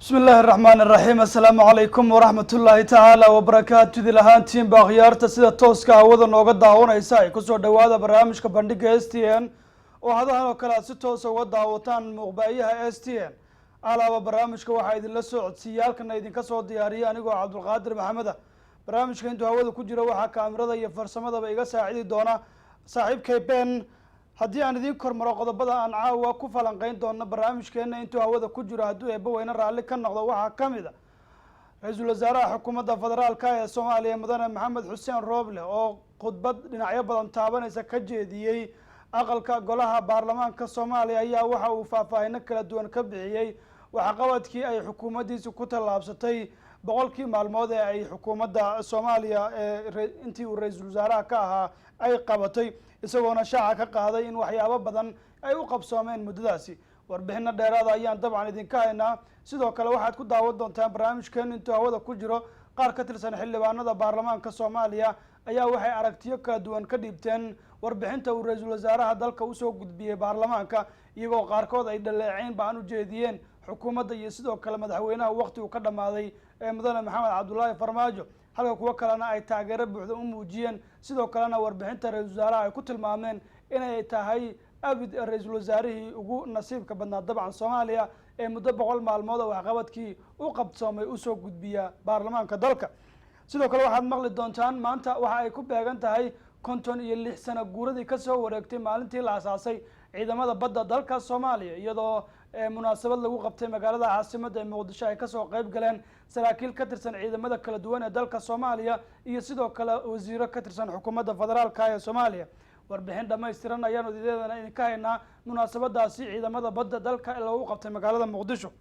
Bismi illaahi araxmaan iraxiim. Assalaamu calaykum waraxmat ullaahi tacaala wabarakaatu. Idil ahaantiinba akhyaarta sida tooska hawada nooga daawanaysa ay kusoo dhawaada barnaamijka Bandhiga STN, oo hadahan oo kale aad si toosa uga daawataan muuqbaayaha STN. Alaaba barnaamijka waxaa idinla soo codsiiya, halkana idinka soo diyaariya anigoo Cabdulqaadir Maxamed ah. Barnaamijka intuu hawada ku jiro waxaa kaamirada iyo farsamadaba iga saacidi doona saaxiibkay Ben. Haddii aan idiin kormaro qodobada aan caawa ku falanqeyn doono barnaamijkeena intuu hawada ku jiro, hadduu Eebba weyne raalli ka noqdo, waxaa ka mid a ra-iisul wasaaraha xukuumadda federaalka ee Soomaaliya, mudane Maxamed Xuseen Rooble, oo khudbad dhinacyo badan taabanaysa ka jeediyey aqalka golaha baarlamaanka Soomaaliya, ayaa waxa uu faahfaahino kala duwan ka bixiyey waxqabadkii ay xukuumaddiisu ku tallaabsatay 100-kii maalmood ee ay xukuumadda Soomaaliya ee intii uu ra-iisul wasaaraha ka ahaa ay qabatay, isagoona shaaca ka qaaday in waxyaabo badan ay u qabsoomeen muddadaasi. Warbixino dheeraada ayaan dabcan idinka haynaa. Sidoo kale waxaad ku daawan doontaan barnaamijkeen intuu hawada ku jiro, qaar ka tirsan xildhibaanada baarlamaanka Soomaaliya ayaa waxay aragtiyo kala duwan ka dhiibteen warbixinta uu ra-iisul wasaaraha dalka usoo gudbiyey baarlamaanka, iyagoo qaarkood ay dhaleeceyn baan u jeediyeen xukuumadda iyo sidoo kale madaxweynaha waqti uu ka dhammaaday ee mudane Maxamed Cabdulaahi Farmaajo, halka kuwo kalena ay taageero buuxda u muujiyeen. Sidoo kalena warbixinta ra-iisul wasaaraha ay ku tilmaameen inay tahay abid ra-iisul wasaarihii ugu nasiibka badnaa dabcan Soomaaliya ee muddo 100 maalmood oo waxqabadkii u qabsoomay usoo gudbiya baarlamaanka dalka. Sidoo kale waxaad maqli doontaan, maanta waxa ay ku beegan tahay 56 sano guuradii kasoo wareegtay maalintii la asaasay ciidamada badda dalka Soomaaliya, iyadoo munaasabad lagu qabtay magaalada caasimadda ee Muqdisho ay kasoo qeyb galeen saraakiil ka tirsan ciidamada kala duwan ee dalka Soomaaliya iyo sidoo kale wasiiro ka tirsan xukuumadda federaalka ee Soomaaliya. Warbixin dhammaystiran ayaanu ideedana idinka haynaa munaasabadaasi ciidamada badda dalka lagu qabtay magaalada Muqdisho.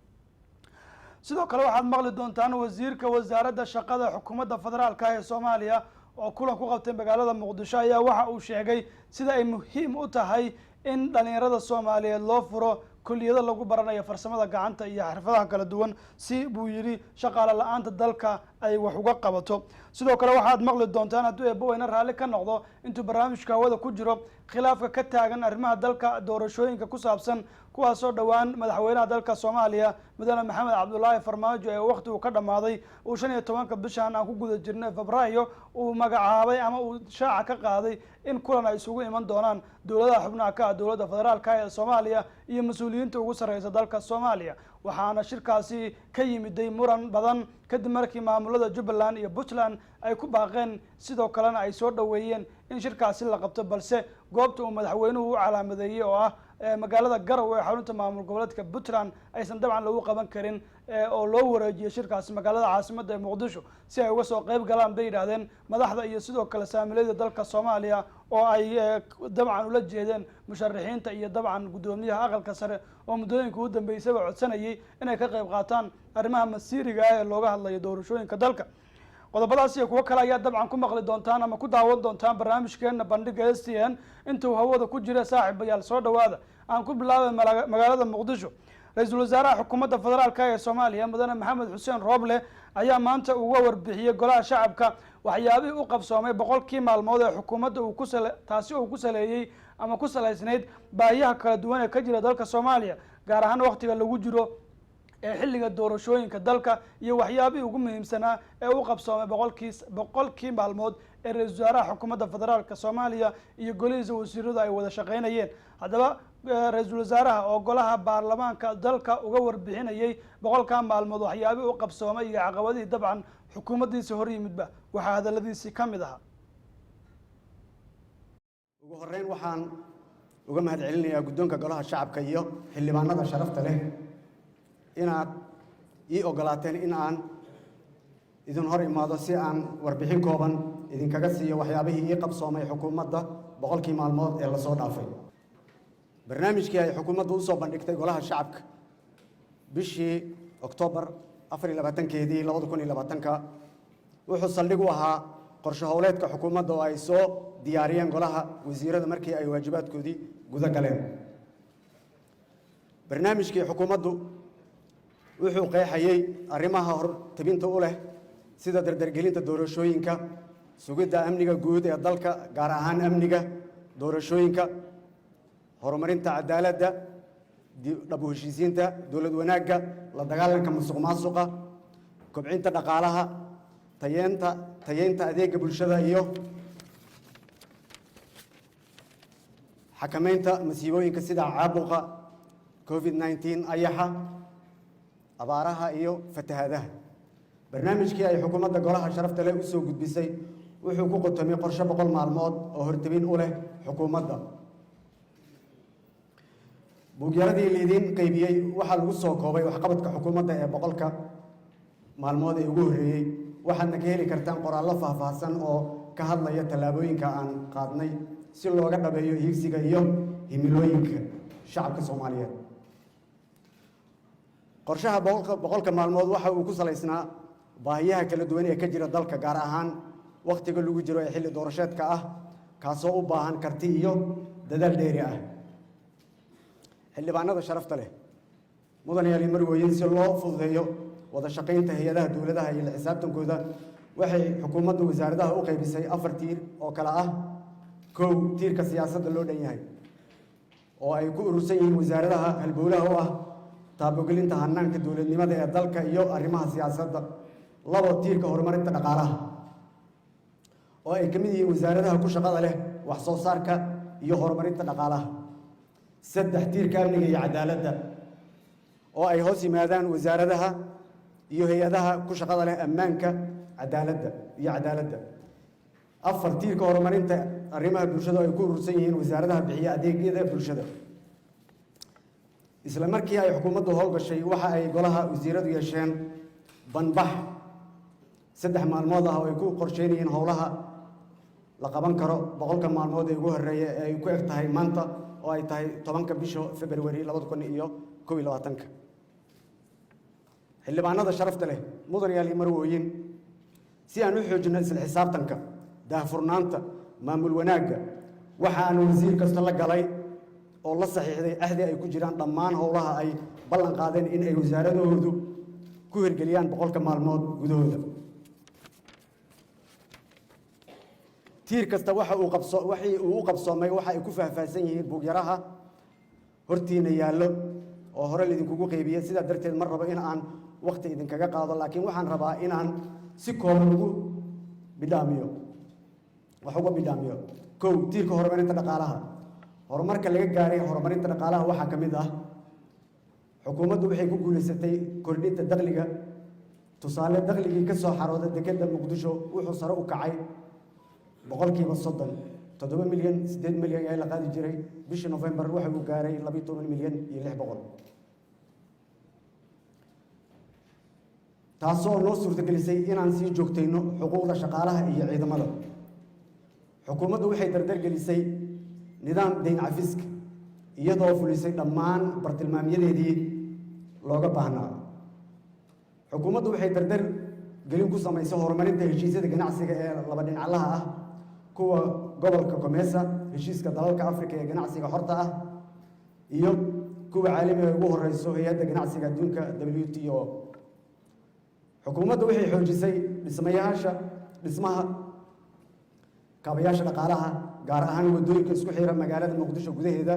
Sidoo kale waxaad maqli doontaan wasiirka wasaaradda shaqada xukuumadda federaalka ee Soomaaliya oo kulan ku qabtay magaalada Muqdisho ayaa waxa uu sheegay sida ay muhiim u tahay in dhalinyarada Soomaaliyeed loo furo kuliyado lagu baranayo farsamada gacanta iyo xirfadaha kala duwan, si buu yidhi shaqaale la-aanta dalka ay wax uga qabato. Sidoo kale waxaad maqli doontaan, hadduu Eebba weyne raalli ka noqdo, intuu barnaamijka hawada ku jiro, khilaafka ka taagan arrimaha dalka doorashooyinka ku saabsan, kuwaasoo dhowaan madaxweynaha dalka Soomaaliya, mudane Maxamed Cabdulaahi Farmaajo, ee waqti uu ka dhammaaday, uu 15-ka bishan aan ku guda jirnay Febraayo uu magacaabay ama uu shaaca ka qaaday in kulan ay isugu iman doonaan dowladaha xubnaha ka ah dowladda federaalka ee Soomaaliya iyo mas-uuliyiinta ugu sarreysa dalka Soomaaliya. Waxaana shirkaasi ka yimiday muran badan kadib markii maamulada Jubbaland iyo Puntland ay ku baaqeen, sidoo kalena ay soo dhoweeyeen in shirkaasi la qabto, balse goobta uu madaxweynuhu u calaamadeeyey oo ah magaalada Garowe ee xarunta maamul goboleedka Puntland aysan dabcan lagu qaban karin, oo loo wareejiyay shirkaasi magaalada caasimadda ee Muqdisho, si ay uga soo qeyb galaan bay yidhaahdeen madaxda iyo sidoo kale saamilayda dalka Soomaaliya, oo ay dabcan ula jeedeen musharaxiinta iyo dabcan guddoomiyaha aqalka sare oo muddooyinka ugu dambeysaba codsanayay inay ka qeyb qaataan arrimaha masiiriga ah ee looga hadlayo doorashooyinka dalka. Qodobadaas iyo kuwo kale ayaa dabcan ku maqli doontaan ama ku daawan doontaan barnaamijkeena Bandhiga STN intuu hawada ku jira. Saaxiibayaal, soo dhawaada. Aan ku bilaabay magaalada Muqdisho. Ra-iisul wasaaraha xukuumadda federaalka ee Soomaaliya, mudane Maxamed Xuseen Rooble, ayaa maanta uga warbixiyey golaha shacabka waxyaabihii u qabsoomay 100-kii maalmood ee xukuumadda uu ku sale, taasi uu ku saleeyey ama ku salaysnayd baahiyaha kala duwan ee ka jira dalka Soomaaliya, gaar ahaan waktiga lagu jiro ee xilliga doorashooyinka dalka, iyo waxyaabihii ugu muhiimsanaa ee u qabsoomay 100-kii maalmood ee ra-iisul wasaaraha xukuumadda federaalka Soomaaliya iyo golihiisa wasiiradu ay wada shaqeynayeen. Haddaba ra-iisul wasaaraha oo golaha baarlamaanka dalka uga warbixinayay 100-kaa maalmood waxyaabihii u qabsoomay iyo caqabadihii dabcan xukuumaddiisa hor yimidba, waxaa hadaladiisii ka mid ahaa: Ugu horreyn waxaan uga mahad celinayaa guddoonka golaha shacabka iyo xildhibaanada sharafta leh inaad ii oggolaateen in aan idin hor imaado, si aan warbixin kooban idinkaga siiyo waxyaabihii ii qabsoomay xukuumadda 100-kii maalmood ee lasoo dhaafay. Barnaamijkii ay xukuumaddu u soo bandhigtay golaha shacabka bishii Oktoobar 24-keedii 2020-ka wuxuu saldhig u ahaa qorshe howleedka xukuumadda oo ay soo diyaariyeen golaha wasiirada markii ay waajibaadkoodii guda galeen. Barnaamijkii xukuumaddu wuxuu qeexayey arrimaha hortabinta u leh, sida dardargelinta doorashooyinka, sugidda amniga guud ee dalka, gaar ahaan amniga doorashooyinka, horumarinta cadaaladda. Dhab u heshiisiinta, dowlad wanaagga, la dagaalanka musuq maasuqa, kobcinta dhaqaalaha, tayeynta adeegga bulshada iyo xakameynta masiibooyinka sida caabuqa COVID-19, ayaxa, abaaraha iyo fatahaadaha. Barnaamijkii ay xukuumadda golaha sharafta leh u soo gudbisay wuxuu ku qotomay qorshe 100 maalmood oo hortabin u leh xukuumadda. Buugyaradii liidiin qaybiyey waxaa lagu soo koobay waxqabadka xukuumadda ee 100-ka maalmood ee ugu horreeyey, waxaadna ka heli kartaan qoraallo faahfaahsan oo ka hadlaya tallaabooyinka aan qaadnay si looga dhabeeyo hiigsiga iyo himilooyinka shacabka Soomaaliyeed. Qorshaha 100-ka maalmood waxa uu ku salaysnaa baahiyaha kala duwan ee ka jira dalka, gaar ahaan wakhtiga lagu jiro ee xilli doorasheedka ah, kaasoo u baahan karti iyo dadaal dheeri ah. Xildhibaanada sharafta leh, mudanayaal iyo marwooyin, si loo fududeeyo wada shaqaynta hay-adaha dowladaha iyo la xisaabtankooda, waxay xukuumadda wasaaradaha u qaybisay afar tiir oo kale ah: kow, tiirka siyaasadda loo dhan yahay oo ay ku urursan yihiin wasaaradaha halbowlaha u ah taabogelinta hanaanka dowladnimada ee dalka iyo arrimaha siyaasadda; labo, tiirka horumarinta dhaqaalaha oo ay ka mid yihiin wasaaradaha ku shaqada leh wax soo saarka iyo horumarinta dhaqaalaha; saddex, tiirka amniga iyo cadaaladda oo ay hoos yimaadaan wasaaradaha iyo hay-adaha ku shaqada leh ammaanka, cadaaladda iyo cadaaladda; afar, tiirka horumarinta arrimaha bulshada oo ay ku urursan yihiin wasaaradaha bixiya adeegyada bulshada. Isla markii ay xukuumaddu howlgashay, waxa ay golaha wasiiradu yeesheen banbax 3 maalmood ah oo ay ku qorsheynayeen howlaha la qaban karo 100-ka maalmood ee ugu horreeya ee ay ku eg tahay maanta oo ay tahay 10-ka bisha February 2021-ka. Xildhibaanada sharafta leh, mudanayaal iyo marwooyin, si aan u xoojinno isla xisaabtanka, daahfurnaanta, maamul wanaagga, waxa aan wasiir kasta la galay oo la saxiixday axdi ay ku jiraan dhammaan howlaha ay ballan qaadeen in ay wasaaradahoodu ku hirgeliyaan 100-ka maalmood gudahooda. Tiir kasta waxa uu qabso waxii uu u qabsoomay waxa ay ku faahfaahsan yihiin buugyaraha hortiina yaallo oo hore laydinkugu qaybiyey. Sidaa darteed ma rabo in aan wakhti idinkaga qaado, laakiin waxaan rabaa inaan si kooban ugu bidhaamiyo, wax uga bidhaamiyo. Kow, tiirka horumarinta dhaqaalaha. Horumarka laga gaaray horumarinta dhaqaalaha waxaa ka mid ah: xukuumaddu waxay ku guulaysatay kordhinta dakhliga. Tusaale, dakhligii ka soo xarooda dekedda Muqdisho wuxuu sare u kacay 30%. 7 milyan, 8 milyan ee la qaadi jiray bishii Nofembar waxa uu gaaray 12 milyan iyo 600, taasoo noo suurtagelisay inaan sii joogtayno xuquuqda shaqaalaha iyo ciidamada. Xukuumaddu waxay dardargelisay nidaam deyn cafiska, iyadoo fulisay dhammaan bartilmaamyadeedii looga baahnaa. Xukuumaddu waxay dardar gelin ku samaysay horumarinta heshiisyada ganacsiga ee laba dhinaclaha ah, kuwa gobolka COMESA, heshiiska dalalka Afrika ee ganacsiga xorta ah iyo kuwa caalamiga ay ugu horeyso hay-adda ganacsiga adduunka, WTO. Xukuumaddu waxay xoojisay dhismayaasha dhismaha kaabayaasha dhaqaalaha, gaar ahaan waddooyinka isku xira magaalada Muqdisho gudaheeda,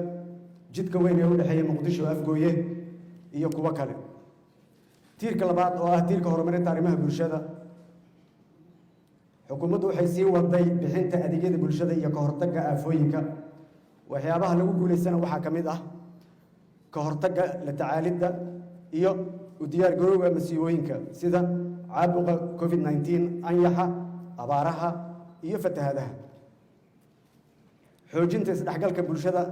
jidka weyn ee u dhexeeya Muqdisho Afgooye iyo kuwo kale. Tiirka labaad oo ah tiirka horumarinta arrimaha bulshada, xukuumaddu waxay sii waday bixinta adeegyada bulshada iyo ka hortagga aafooyinka. Waxyaabaha lagu guulaystana waxaa ka mid ah ka hortagga, la tacaalidda iyo u diyaargarowga masiibooyinka sida caabuqa COVID-19, anyaxa, abaaraha iyo fatahaadaha, xoojinta isdhexgalka bulshada,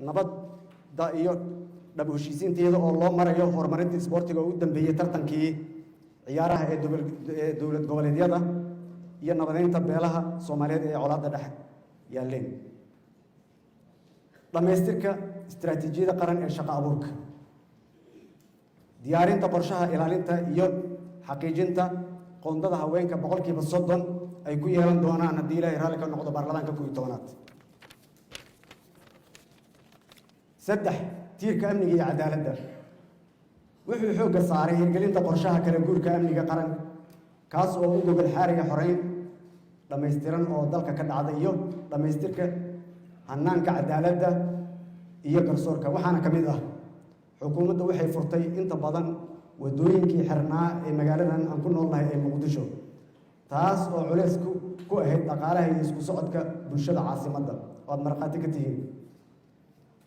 nabadda iyo dhab heshiisiinta, iyada oo loo marayo horumarinta isboortiga oo u dambeeyey tartankii ciyaaraha ee dowlad goboleedyada, iyo nabadeynta beelaha Soomaaliyeed ee colaadda dhex yaalleen, dhammaystirka istaraatiijiyada qaran ee shaqo abuurka, diyaarinta qorshaha ilaalinta iyo xaqiijinta qoondada haweenka 30% ay ku yeelan doonaan, haddii Ilaahay raalli ka noqdo, baarlamaanka 11aad. Saddex, tiirka amniga iyo cadaaladda wuxuu xoogga saaray hirgelinta qorshaha kala guurka amniga qaran, kaas oo u gogol xaariga xoreyn dhammaystiran oo dalka ka dhacda iyo dhammaystirka hanaanka cadaaladda iyo garsoorka. Waxaana ka mid ah Xukuumadda waxay furtay inta badan waddooyinkii xirnaa ee magaaladan aan ku noolnahay ee Muqdisho, taas oo culeys ku ahayd dhaqaalaha iyo isku socodka bulshada caasimadda oo aad markhaati ka tihiin.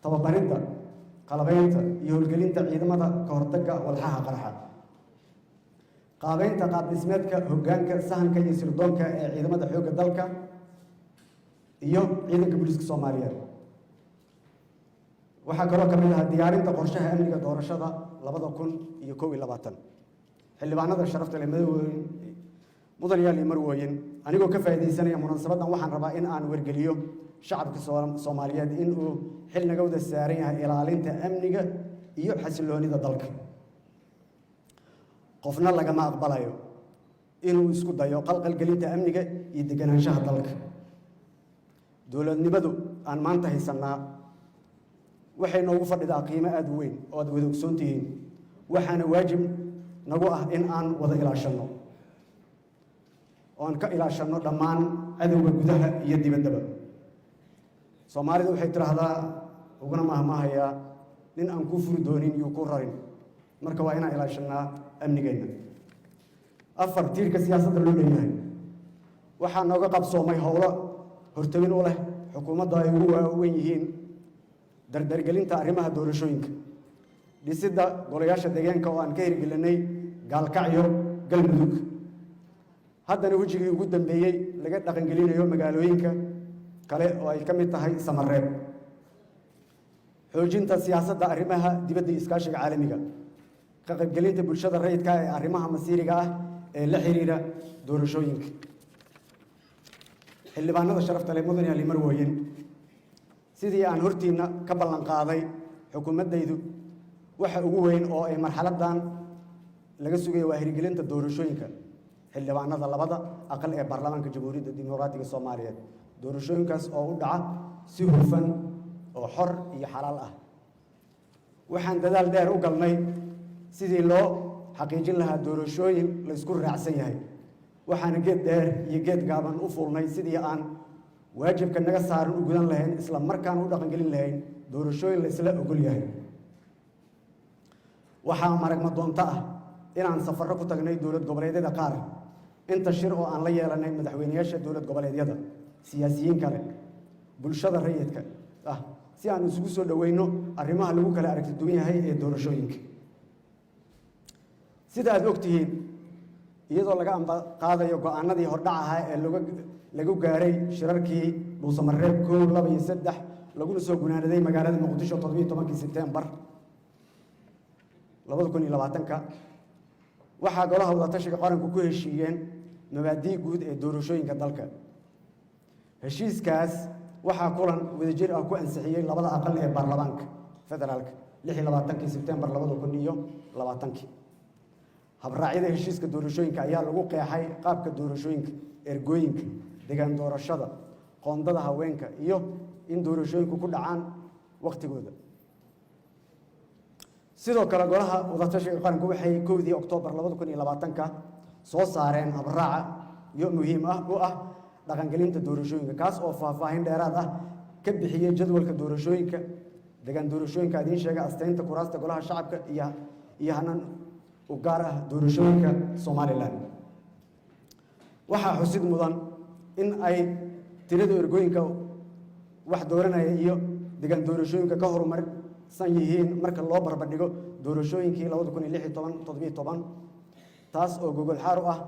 Tababaridda, qalabaynta iyo howlgelinta ciidamada ka hortagga walxaha qarxa, qaabeynta qaab dhismeedka hoggaanka sahanka iyo sirdoonka ee ciidamada xoogga dalka iyo ciidanka booliiska Soomaaliyeed. Waxaa kaloo ka mid ahaa diyaarinta qorshaha amniga doorashada 2021. Xildhibaanada sharafta leh, madawooyin, mudanayaal iyo marwooyin, anigoo ka faa'iidaysanaya munaasabaddan, waxaan rabaa in aan wargeliyo shacabka Soomaaliyeed in uu xil naga wada saaran yahay ilaalinta amniga iyo xasiloonida dalka. Qofna lagama aqbalayo inuu isku dayo qalqalgelinta amniga iyo deganaanshaha dalka. Dowladnimadu aan maanta haysannaa waxay noogu fadhidaa qiimo aada u weyn oo aad wada ogsoon tihiin, waxaana waajib nagu ah in aan wada ilaashanno oo aan ka ilaashanno dhammaan cadowga gudaha iyo dibaddaba. Soomaalida waxay tidhaahdaa, uguna mahmaahayaa, "Nin aan kuu furi doonin yuu kuu rarin." Marka waa inaan ilaashannaa amnigeenna. Afar, tiirka siyaasadda loo leeyahay. Waxaa nooga qabsoomay howlo hortawin u leh xukuumadda ay ugu waaweyn yihiin dardargelinta arrimaha doorashooyinka, dhisidda golayaasha deegaanka oo aan ka hirgelinay Gaalkacyo, Galmudug, haddana wejigii ugu dambeeyey laga dhaqangelinayo magaalooyinka kale oo ay ka mid tahay Samareeb, xoojinta siyaasadda arrimaha dibadda iyo iskaashiga caalamiga, ka qaybgelinta bulshada rayidka ee arrimaha masiiriga ah ee la xiriira doorashooyinka. Xildhibaanada sharafta leh, mudan yaali marwooyin, sidii aan hortiinna ka ballan qaaday, xukuumaddaydu waxa ugu weyn oo ay marxaladdan laga sugayo waa hirgelinta doorashooyinka xildhibaanada labada aqal ee baarlamaanka Jamhuuriyadda Dimuqraatiga Soomaaliyeed, doorashooyinkaas oo u dhaca si hufan oo xor iyo xalaal ah. Waxaan dadaal dheer u galnay sidii loo xaqiijin lahaa doorashooyin la isku raacsan yahay, waxaana geed dheer iyo geed gaaban u fuulnay sidii aan waajibka naga saaran u gudan lahayn, isla markaana u dhaqangelin lahayn doorashooyin la isla ogol yahay. Waxaa maragma doonto ah inaan safarro ku tagnay dowlad goboleedyada qaar, inta shir oo aan la yeelanay madaxweyneyaasha dowlad goboleedyada, siyaasiyiin kale, bulshada rayidka ah, si aan isugu soo dhoweyno arrimaha lagu kala aragti duwan yahay ee doorashooyinka. Sida aad og tihiin, iyadoo laga amba qaadayo go-aanadii hordhac ahaa ee lagu gaaray shirarkii Dhuusamareeb 1, 2 iyo 3, laguna soo gunaanaday magaalada Muqdisho 17-kii Sebtembar 2020-ka, waxaa Golaha Wadatashiga Qaranku ku heshiiyeen mabaadii guud ee doorashooyinka dalka. Heshiiskaas waxaa kulan wadajir ah ku ansixiyey labada aqal ee baarlamaanka federaalka 26-kii Sebtembar 2020-kii. Habraacyada heshiiska doorashooyinka ayaa lagu qeexay qaabka doorashooyinka, ergooyinka, degaan doorashada, qoondada haweenka iyo in doorashooyinku ku dhacaan wakhtigooda. Sidoo kale, Golaha Wadatashiga Qaranku waxay 1-dii Oktoobar 2020-ka soo saareen habraaca iyo muhiim ah u ah dhaqangelinta doorashooyinka, kaas oo faahfaahin dheeraad ah ka bixiyey jadwalka doorashooyinka, degaan doorashooyinka idiin sheega, asteynta kuraasta Golaha Shacabka iyo hanan u gaar ah doorashooyinka Somaliland. Waxaa xusid mudan in ay tirada ergooyinka wax dooranaya iyo degaan doorashooyinka ka horumarsan yihiin marka loo barbardhigo doorashooyinkii 2016, 17, taas oo gogol xaar u ah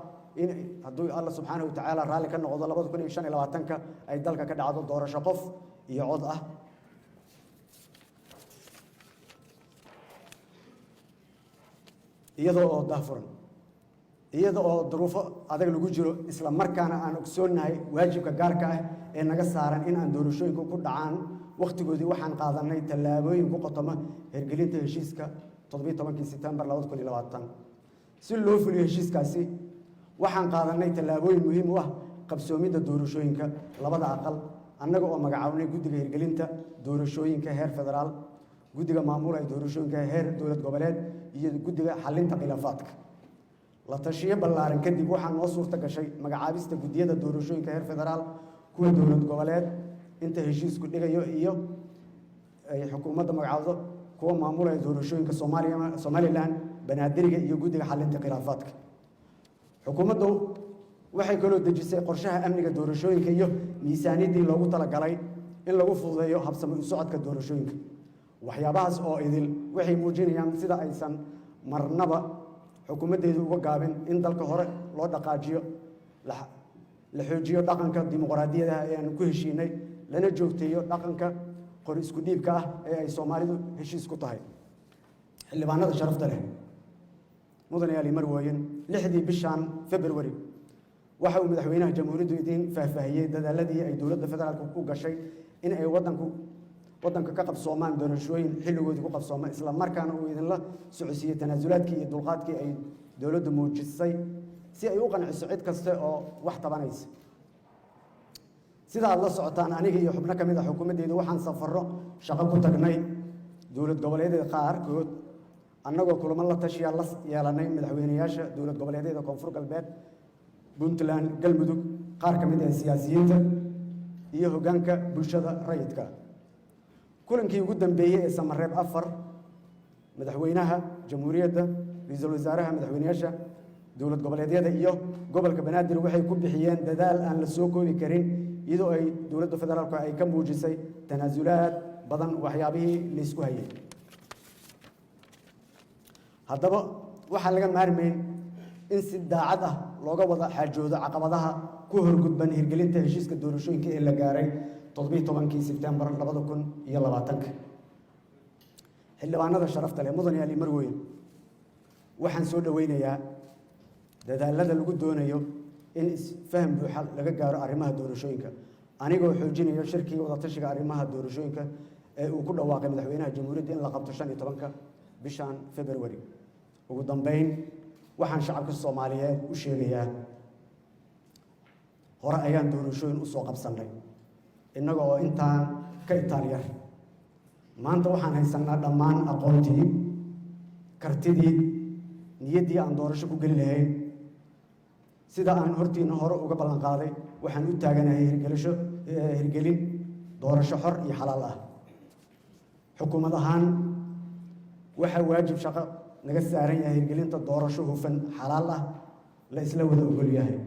in hadduu Alla subxaanahu watacaala raalli ka noqdo 2025-ka ay dalka ka dhacdo doorasho qof iyo cod ah. Iyadoo oo daahfuran, iyada oo duruufo adag lagu jiro, isla markaana aan ogsoonnahay waajibka gaarka ah ee naga saaran in aan doorashooyinku ku dhacaan wakhtigoodii, waxaan qaadanay tallaabooyin ku qotoma hirgelinta heshiiska 17-kii Sebtembar 2020. Si loo fuliyo heshiiskaasi, waxaan qaadanay tallaabooyin muhiim u ah qabsoomidda doorashooyinka labada aqal, annaga oo magacaabnay guddiga hirgelinta doorashooyinka heer federaal, guddiga maamulaya doorashooyinka heer dowlad goboleed iyo guddiga xalinta khilaafaadka. La tashiyo ballaaran kadib, waxaa noo suurta gashay magacaabista guddiyada doorashooyinka heer federaal, kuwa dowlad goboleed inta heshiisku dhigayo iyo ay xukuumadda magacaawdo. Kuwa maamulaya doorashooyinka Soomaaliya, Somaliland, Banaadiriga iyo Guddiga Xalinta Khilaafaadka. Xukuumaddu waxay kaloo dejisay qorshaha amniga doorashooyinka iyo miisaaniyaddii loogu talagalay in lagu fududeeyo habsami u socodka doorashooyinka. Waxyaabahaas oo idil waxay muujinayaan sida aysan marnaba xukuumaddeedu uga gaabin in dalka hore loo dhaqaajiyo, la xoojiyo dhaqanka dimuqraadiyadaha ee aan ku heshiinay, lana joogteeyo dhaqanka qori isku dhiibka ah ee ay Soomaalidu heshiis ku tahay. Xildhibaanada sharafta leh, mudanayaal, marwooyin, 6dii bishan February waxa uu Madaxweynaha Jamhuuriyaddu idiin faahfaahiyey dadaaladii ay dowladda federaalka u gashay in ay waddanka ka qabsoomaan doorashooyin xilligoodii ku qabsooma, isla markaana uu idinla socodsiiyey tanaasulaadkii iyo dulqaadkii ay dowladdu muujisay si ay u qanciso cid kasta oo wax tabanaysa. Sida aad la socotaan, aniga iyo xubno ka mid ah xukuumaddeedu waxaan safarro shaqo ku tagnay dowlad goboleedyada qaarkood, annagoo kulamo la tashiya la yeelanay madaxweyneyaasha dowlad goboleedyada Koonfur Galbeed, Puntland, Galmudug, qaar ka mid ah siyaasiyiinta iyo hoggaanka bulshada rayidka. Kulankii ugu dambeeyey ee Samareeb 4, Madaxweynaha Jamhuuriyadda, Ra-iisul Wasaaraha, madaxweyneyaasha dowlad goboleedyada iyo gobolka Banaadir waxay ku bixiyeen dadaal aan la soo koobi karin, iyadoo ay dowladda federaalku ay ka muujisay tanaasulaad badan waxyaabihii laysku hayay. Haddaba waxaa laga maarmayn in si daacad ah looga wada xaajoodo caqabadaha ku horgudban hirgelinta heshiiska doorashooyinka ee la gaaray 17kii Sebtembar 2020-ka. Xildhibaanada sharafta leh, mudanayaal iyo marwooyin, waxaan soo dhoweynayaa dadaalada lagu doonayo in isfaham buuxa laga gaaro arrimaha doorashooyinka, anigoo xoojinayo shirkii wadatashiga arrimaha doorashooyinka ee uu ku dhawaaqay Madaxweynaha Jamhuuriyadda in la qabto 15-ka bishan February. Ugu dambeyn, waxaan shacabka Soomaaliyeed u sheegayaa: hore ayaan doorashooyin usoo qabsannay innaga oo intaan ka itaal yar. Maanta waxaan haysannaa dhammaan aqoontii, kartidii, niyaddii aan doorasho ku geli lahayn. Sida aan hortiina hore uga ballan qaaday, waxaan u taaganahay hirgelisho hirgelin doorasho xor iyo xalaal ah. Xukuumad ahaan waxaa waajib shaqo naga saaran yahay hirgelinta doorasho hufan, xalaal ah, la isla wada ogol yahay.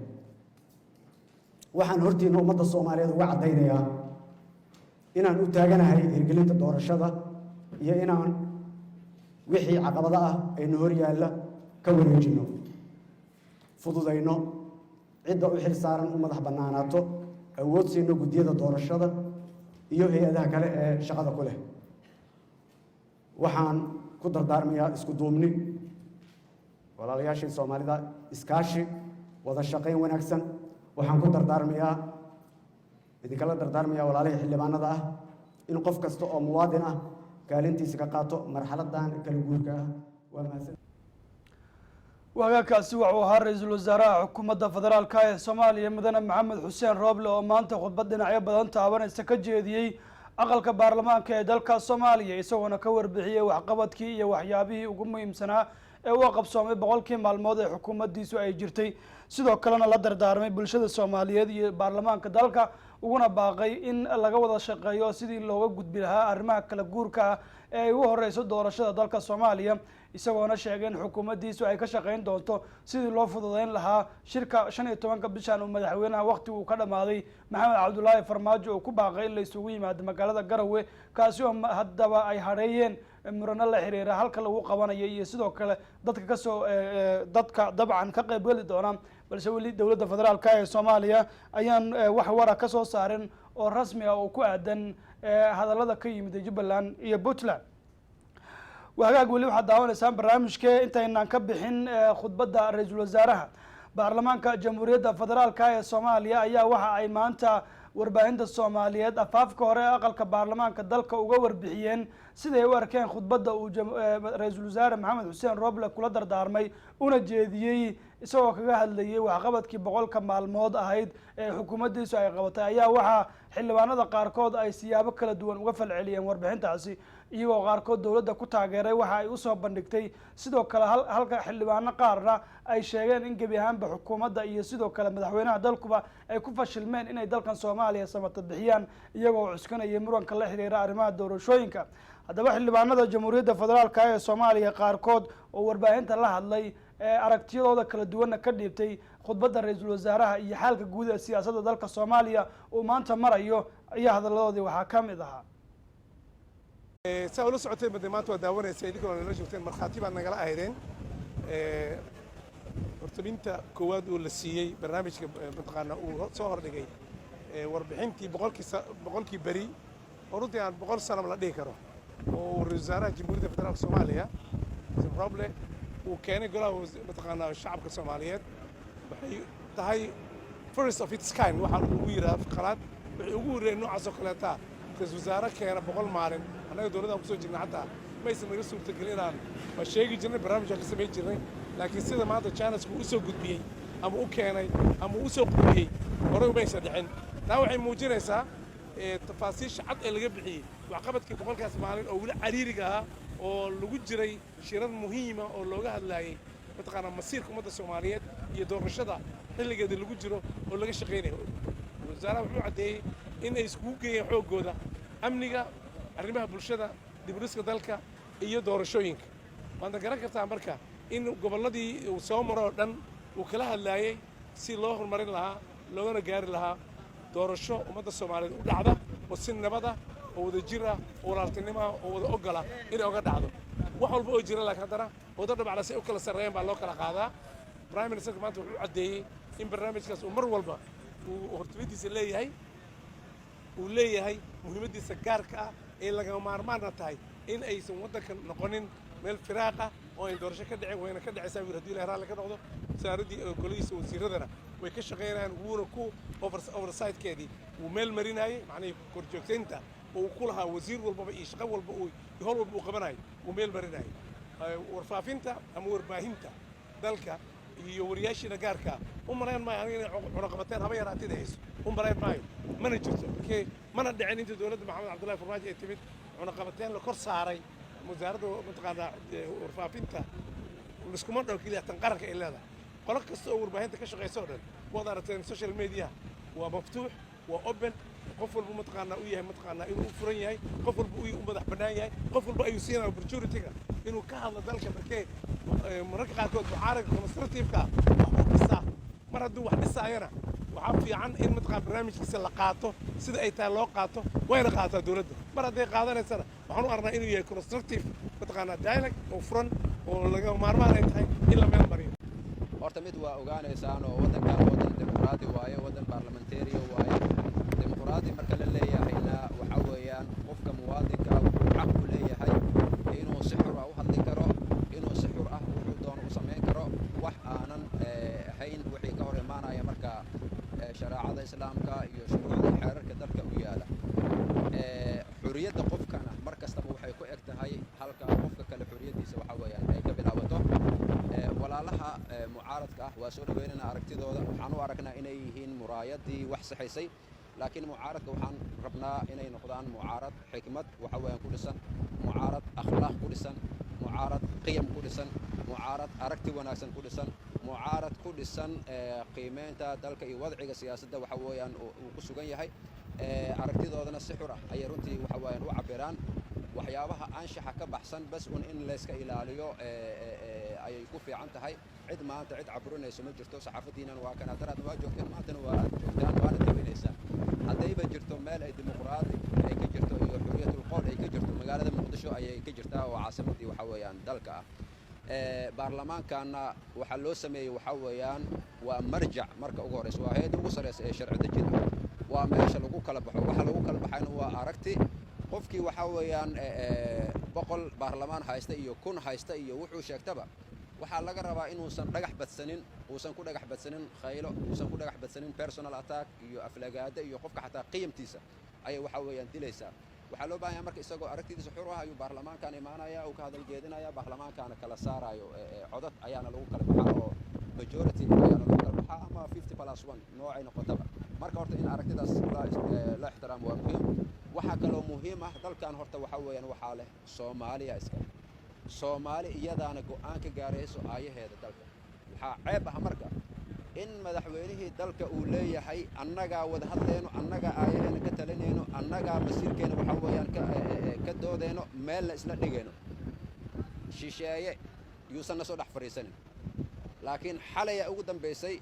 Waxaan hortiina ummadda Soomaaliyeed uga caddaynayaa inaan u taaganahay hirgelinta doorashada iyo inaan wixii caqabado ah aynu hor yaalla ka wareejinno, fududayno, cidda u xil saaran u madax bannaanaato, awood siino guddiyada doorashada iyo hay-adaha kale ee shaqada ku leh. Waxaan ku dardaarmayaa isku duubni walaalayaashii Soomaalida, iskaashi, wada shaqayn wanaagsan. Waxaan ku dardaarmayaa, idinkala dardaarmayaa, walaalihii xildhibaanada ah, in qof kasta oo muwaadin ah kaalintiisa ka qaato marxaladan kala guurka ah. Waa mahadsan. Wagaagkaasi wuxuu ahaa Ra-iisul Wasaaraha Xukuumadda Federaalka ee Soomaaliya, Mudane Maxamed Xuseen Rooble, oo maanta khudbad dhinacyo badan taabanaysa ka jeediyey aqalka baarlamaanka ee dalka Soomaaliya, isagoona ka warbixiyey waxqabadkii iyo waxyaabihii ugu muhiimsanaa ee uu qabsoomay 100-kii maalmood ee xukuumaddiisu ay jirtay. Sidoo kalena la dardaarmay bulshada Soomaaliyeed iyo baarlamaanka dalka, uguna baaqay in laga wada shaqeeyo sidii looga gudbi lahaa arrimaha kala guurka ah ee ay ugu horeyso doorashada dalka Soomaaliya, isagoona sheegay in xukuumaddiisu ay ka shaqeyn doonto sidii loo fududeyn lahaa shirka 15-ka bishan uu madaxweynaha waqtigu uu ka dhamaaday, Maxamed Cabdulaahi Farmaajo, uu ku baaqay in la isugu yimaado magaalada Garowe, kaasi oo haddaba ay hadheeyeen murano la xiriira halka lagu qabanayo iyo sidoo kale dadka kasoo dadka dabcan ka qaybgeli doona. Balse weli dowladda federaalka ee Soomaaliya ayaan wax wara ka soo saarin oo rasmi ah oo ku aadan hadallada ka yimid Jubbaland iyo Puntland. Wahagaag, weli waxaad daawanaysaan barnaamijke. Intaynaan ka bixin khudbadda ra-iisul wasaaraha, baarlamaanka Jamhuuriyadda Federaalka ee Soomaaliya ayaa waxa ay maanta warbaahinta Soomaaliyeed afaafka hore ee aqalka baarlamaanka dalka uga warbixiyeen siday u arkeen khudbadda uu Ra-iisul Wasaare Maxamed Xuseen Roble kula dardaarmay una jeediyey, isagoo kaga hadlayay waxqabadkii 100-ka maalmood ahayd ee xukuumaddiisu ay qabatay. Ayaa waxaa xildhibaanada qaarkood ay siyaabo kala duwan uga falceliyeen warbixintaasi, iyagoo qaarkood dowladda ku taageeray waxa ay usoo bandhigtay, sidoo kale halka xildhibaano qaarna ay sheegeen in gebi ahaanba xukuumadda iyo sidoo kale madaxweynaha dalkuba ay ku fashilmeen inay dalkan Soomaaliya samata bixiyaan, iyagoo cuskanayay muranka la xiriira arrimaha doorashooyinka. Haddaba xildhibaanada Jamhuuriyadda Federaalka ee Soomaaliya qaarkood oo warbaahinta la hadlay ee aragtiyadooda kala duwanna ka dhiibtay khudbadda ra-iisul wasaaraha iyo xaalka guud ee siyaasadda dalka Soomaaliya uu maanta marayo ayaa hadalladoodii waxaa ka mid ahaa. Saa ula socoteen bade, maanta waa daawanaysa, idinkuna nala joogteen, markhaati baad nagala ahaydeen. Hortabinta koowaad oo la siiyey barnaamijka mataqaana uu soo hordhigay warbixintii 100-kii beri, oo runtii aan 100 sanaba la dhihi karo, oo ra-iisul wasaaraha Jamhuuriyadda Federaalka Soomaaliya Roble uu keenay golaha mataqaanaa shacabka Soomaaliyeed, waxay tahay first of its kind. Waxaa ugu yidhaha qalaad waxay ugu horreeyeen noocaas oo kaleeta ra-iisul wasaare keena 100 maalin. Annaga dowladdan kusoo jirnay xataa maysan naga suurtagelin. Inaan waa sheegi jirnay, barnaamijkaan ka samayn jirnay, laakiin sida maanta janisku u soo gudbiyey ama u keenay ama u soo qurxiyey horey umaysan dhicin. Taa waxay muujinaysaa tafaasiisha cad ee laga bixiyey waxqabadkii 100-kaas maalin oo weli cariiriga ahaa, oo lagu jiray shirar muhiima oo looga hadlaayey mataqaanaa masiirka ummadda Soomaaliyeed iyo doorashada xilligeeda lagu jiro oo laga shaqaynayo. Wasaaraha wuxuu caddeeyey in ay iskugu geeyeen xooggooda amniga, arrimaha bulshada, dib u dhiska dalka iyo doorashooyinka. Waadna garan kartaa marka in gobolladii uu soo maro oo dhan uu kala hadlaayey si loo horumarin lahaa, loogana gaari lahaa doorasho ummadda Soomaaliyeed u dhacda oo si nabada oo wada jir ah oo walaaltinimo ah oo wada ogola inay oga dhacdo. Wax walba oo jira, laakiin haddana waddo dhabacla si ay u kala sarreeyaan baa loo kala qaadaa. Prime ministerka maanta wuxuu caddeeyey in barnaamijkaas uu mar walba uu hortubadiisa leeyahay, uu leeyahay muhiimaddiisa gaarka ah ee lagama maarmaanna tahay in aysan waddanka noqonin meel firaaq ah oo ayn doorasho ka dhicin. Wayna ka dhacaysaa wiir haddii Ilahay raalli ka noqdo. Wasaaraddii golihiisa wasiiradana way ka shaqaynayaan, wuuna ku oversight-keedii wuu meel marinayay, macnihii korjoogtaynta oo uu ku lahaa wasiir walbaba iyo shaqo walba uu iyo howl walba uu qabanayo wuu meel marinayay. Warfaafinta ama warbaahinta dalka iyo wariyaashiina gaarka u malayn maayo aniga inay cunaqabateen haba yaraatida hayso, u malayn maayo, mana jirto. Markee mana dhicin inta dowladda Maxamed Cabdullahi Farmaajo ay timid cunaqabateen la kor saaray wasaaradda mataqaanaa warfaafinta. Liskuma dhaw keliya tan qaranka ay leedahay, qolo kasta oo warbaahinta ka shaqaysa oo dhan waad aragteen. Social media waa maftuux, waa open, qof walba mataqaanaa u yahay, mataqaanaa inuu u furan yahay, qof walba u madax bannaan yahay, qof walba ayuu siinaya opportunity-ga inuu ka hadlo dalka. Markee mararka qaarkood mucaaradka constructive-ka wax uu dhisaa. Mar hadduu wax dhisaayana, waxaa fiican in mataqaan barnaamijkiisa la qaato sida ay tahay loo qaato, wayna qaataa dowladda. Mar hadday qaadanaysana, waxaan u aragnaa inuu yahay constructive mataqaanaa dialogue oo furan oo laga maarmaan ay tahay in la meel mariyo. Horta mid waa ogaanaysaan oo waddankan waddan dimuqraadi waaye, waddan baarlamantariya waaye. Dimuqraadi marka la leeyahayna, waxaa weeyaan qofka muwaadinka wuxuu xaq u leeyahay inuu si xur ah u hadli karo, inuu si xur ah wuxuu doono u samayn karo, wax aanan ahayn wixii ka hor imaanaya marka shareecada Islaamka iyo shuruucda xeerarka dalka u yaala. Xuriyadda qofkana mar kastaba waxay ku eg tahay halka qofka kale xuriyaddiisa waxa weeyaan ay ka bilaabato. Walaalaha mucaaradka ah waa soo dhaweynana aragtidooda. Waxaan u aragnaa inay yihiin muraayadii wax saxaysay, laakiin mucaaradka waxaan rabnaa inay noqdaan mucaarad xikmad waxa weeyaan ku dhisan, mucaarad akhlaaq ku dhisan, mucaarad qiyam ku dhisan, mucaarad aragti wanaagsan ku dhisan, mucaarad ku dhisan qiimeynta dalka iyo wadciga siyaasadda waxa weeyaan uu ku sugan yahay. Aragtidoodana si xur ah ayay runtii waxa weeyaan u cabiraan. Waxyaabaha anshaxa ka baxsan bas un in layska ilaaliyo ayay ku fiican tahay. Cid maanta cid caburinayso ma jirto. Saxaafaddiinan waa kana, daraadna waa joogteen, maantana waa aad joogtaan, waana tabinaysaan. Haddayba jirto meel ay dimuqraadi ay ka jirto iyo xuriyatul qowl ay ka jirto, magaalada Muqdisho ayay ka jirtaa, oo caasimaddii waxa weeyaan dalka ah. Baarlamaankanna waxaa loo sameeyey waxaa weeyaan waa marjac marka ugu horreysa, waa hay'adda ugu sarreysa ee sharci dejin ah, waa meesha lagu kala baxo. Waxa lagu kala baxayna waa aragti. Qofkii waxaa weeyaan 100 baarlamaan haysta iyo 1000 haysta iyo wuxuu sheegtaba, waxaa laga rabaa inuusan dhagax badsanin, uusan ku dhagax badsanin khaylo, uusan ku dhagax badsanin personal attack iyo aflagaada, iyo qofka xataa qiyamtiisa ayay waxaa weeyaan dilaysaa. Waxaa loo baahan yahay marka isagoo aragtidiisa xur ah ayuu baarlamaankan imaanaya, uu ka hadal jeedinaya, baarlamaankaana kala saarayo. Codad ayaana lagu kala baxaa oo majority ayaana lagu kala baxaa ama 50+1 noocay noqotaba. Marka horta in aragtidaas la ixtiraamo waa muhiim. Waxaa kaloo muhiim ah, dalkan horta waxaa weeyaan waxaa leh Soomaaliya iska Soomaali, iyadaana go'aan ka gaarayso aayaheeda dalka. Waxaa ceeb ah marka In madaxweynihii dalka uu leeyahay annagaa wada hadleyno, annagaa aayaheena ka talinayno, annagaa masiirkeena waxaa weeyaan ka doodeyno, meelna isla dhigayno, shisheeye yuusan na soo dhex fadhiisanin. Laakiin xalaya ugu dambaysay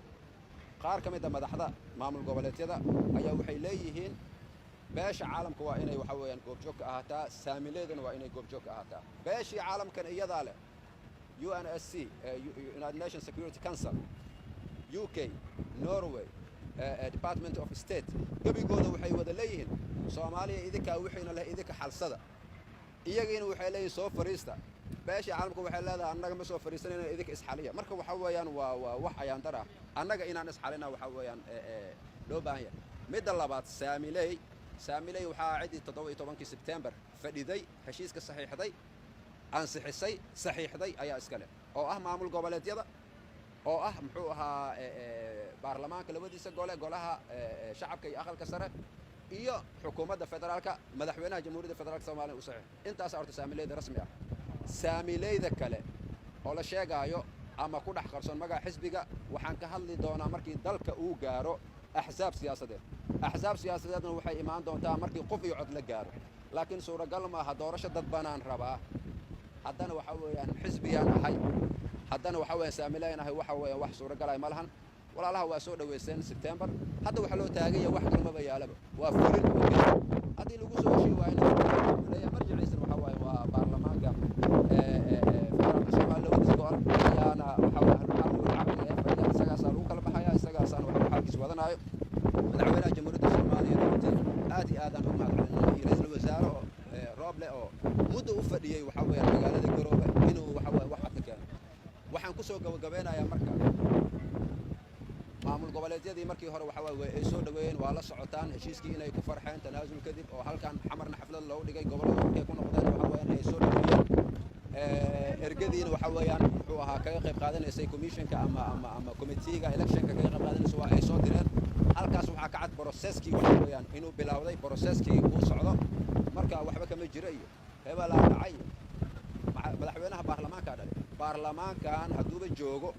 qaar ka mid a madaxda maamul goboleedyada ayaa waxay leeyihiin beesha caalamka waa inay waxa weeyaan goobjoog ka ahaataa, saamileeduna waa inay goobjoog ka ahaataa. Beeshii caalamkan iyadaa leh UNSC, United Nations Security Council, UK, Norway, Department of State, gebigooda waxay wada leeyihiin Soomaaliya idinkaa wixiina leh, idinka xalsada. Iyagiina waxay leeyihiin soo fadhiista. Beeshii caalamka waxay leedahay annaga ma soo fadhiisanayna, idinka isxaliya. Marka waxa weeyaan waa wax ayaandar ah annaga inaan isxalina waxa weeyaan loo baahan yahay. Midda labaad, saamiley waxaa ciddii 17-kii Sebtembar fadhiday, heshiiska saxiixday, ansixisay, saxiixday ayaa iska leh, oo ah maamul goboleedyada, oo ah muxuu ahaa baarlamaanka labadiisa gole, Golaha Shacabka iyo Aqalka Sare, iyo xukuumadda federaalka, madaxweynaha Jamhuuriyadda Federaalka Soomaaliya u saxiix. Intaasa horta saamileyda rasmi ah. Saamileyda kale oo la sheegaayo ama ku dhex qarsoon magaca xisbiga waxaan ka hadli doonaa markii dalka uu gaaro axsaab siyaasadeed. Axsaab siyaasadeedna waxay imaan doontaa markii qof iyo cod la gaaro. Laakiin suuragal maaha doorasho dad banaan rabaa, haddana waxa weeyaan xisbiyaan ahay, haddana waxa weeyaan saamileen ahay. Waxa weeyaan wax suuragalay ma lahan. Walaalaha waa soo dhoweyseen Sebtembar. Hadda waxaa loo taagan yahay wax kalmaba yaalaba, waa fulin oo keliya. Haddii lagu soo heshii waayna leeyahay marjiciisana waxa waaye waa baarlamaanka federaalka Soomaaliya labadiisa gobol ayaana waxa weeye ahlul caqli ee fadhiya, isagaasaa lagu kala baxaya, isagaasaana waxa xaalkiis wadanaayo. Madaxweynaha Jamhuuriyadda Soomaaliya runtii aad iyo aad aan ugu mahadcelinaa, iyo ra-iisul wasaare oo Rooble oo muddo u fadhiyey waxa weeyaan magaalada Garoobe inuu waxa weeye wax cad ka keeno. Waxaan ku soo gabagabeynayaa marka, maamul goboleedyadii markii hore waxa waaye ay soo dhaweeyeen, waa la socotaan heshiiskii inay ku farxeen tanaasul kadib, oo halkan Xamarna xaflad loogu dhigay. Gobollada markay ku noqdeen waxa weeyaan ay soo dhaweeyeen. Ergadiina waxa weeyaan muxuu ahaa kaga qayb qaadanaysay commissionka ama committeega electionka kaga qayb qaadanaysa waa ay soo direen. Halkaas waxaa ka cad processkii waxa weeyaan inuu bilowday, processkii uu socdo. Marka waxba kama jiro iyo hebelaa dhacay. Madaxweynaha baarlamaankaa dhalay. Baarlamaankan hadduuba joogo,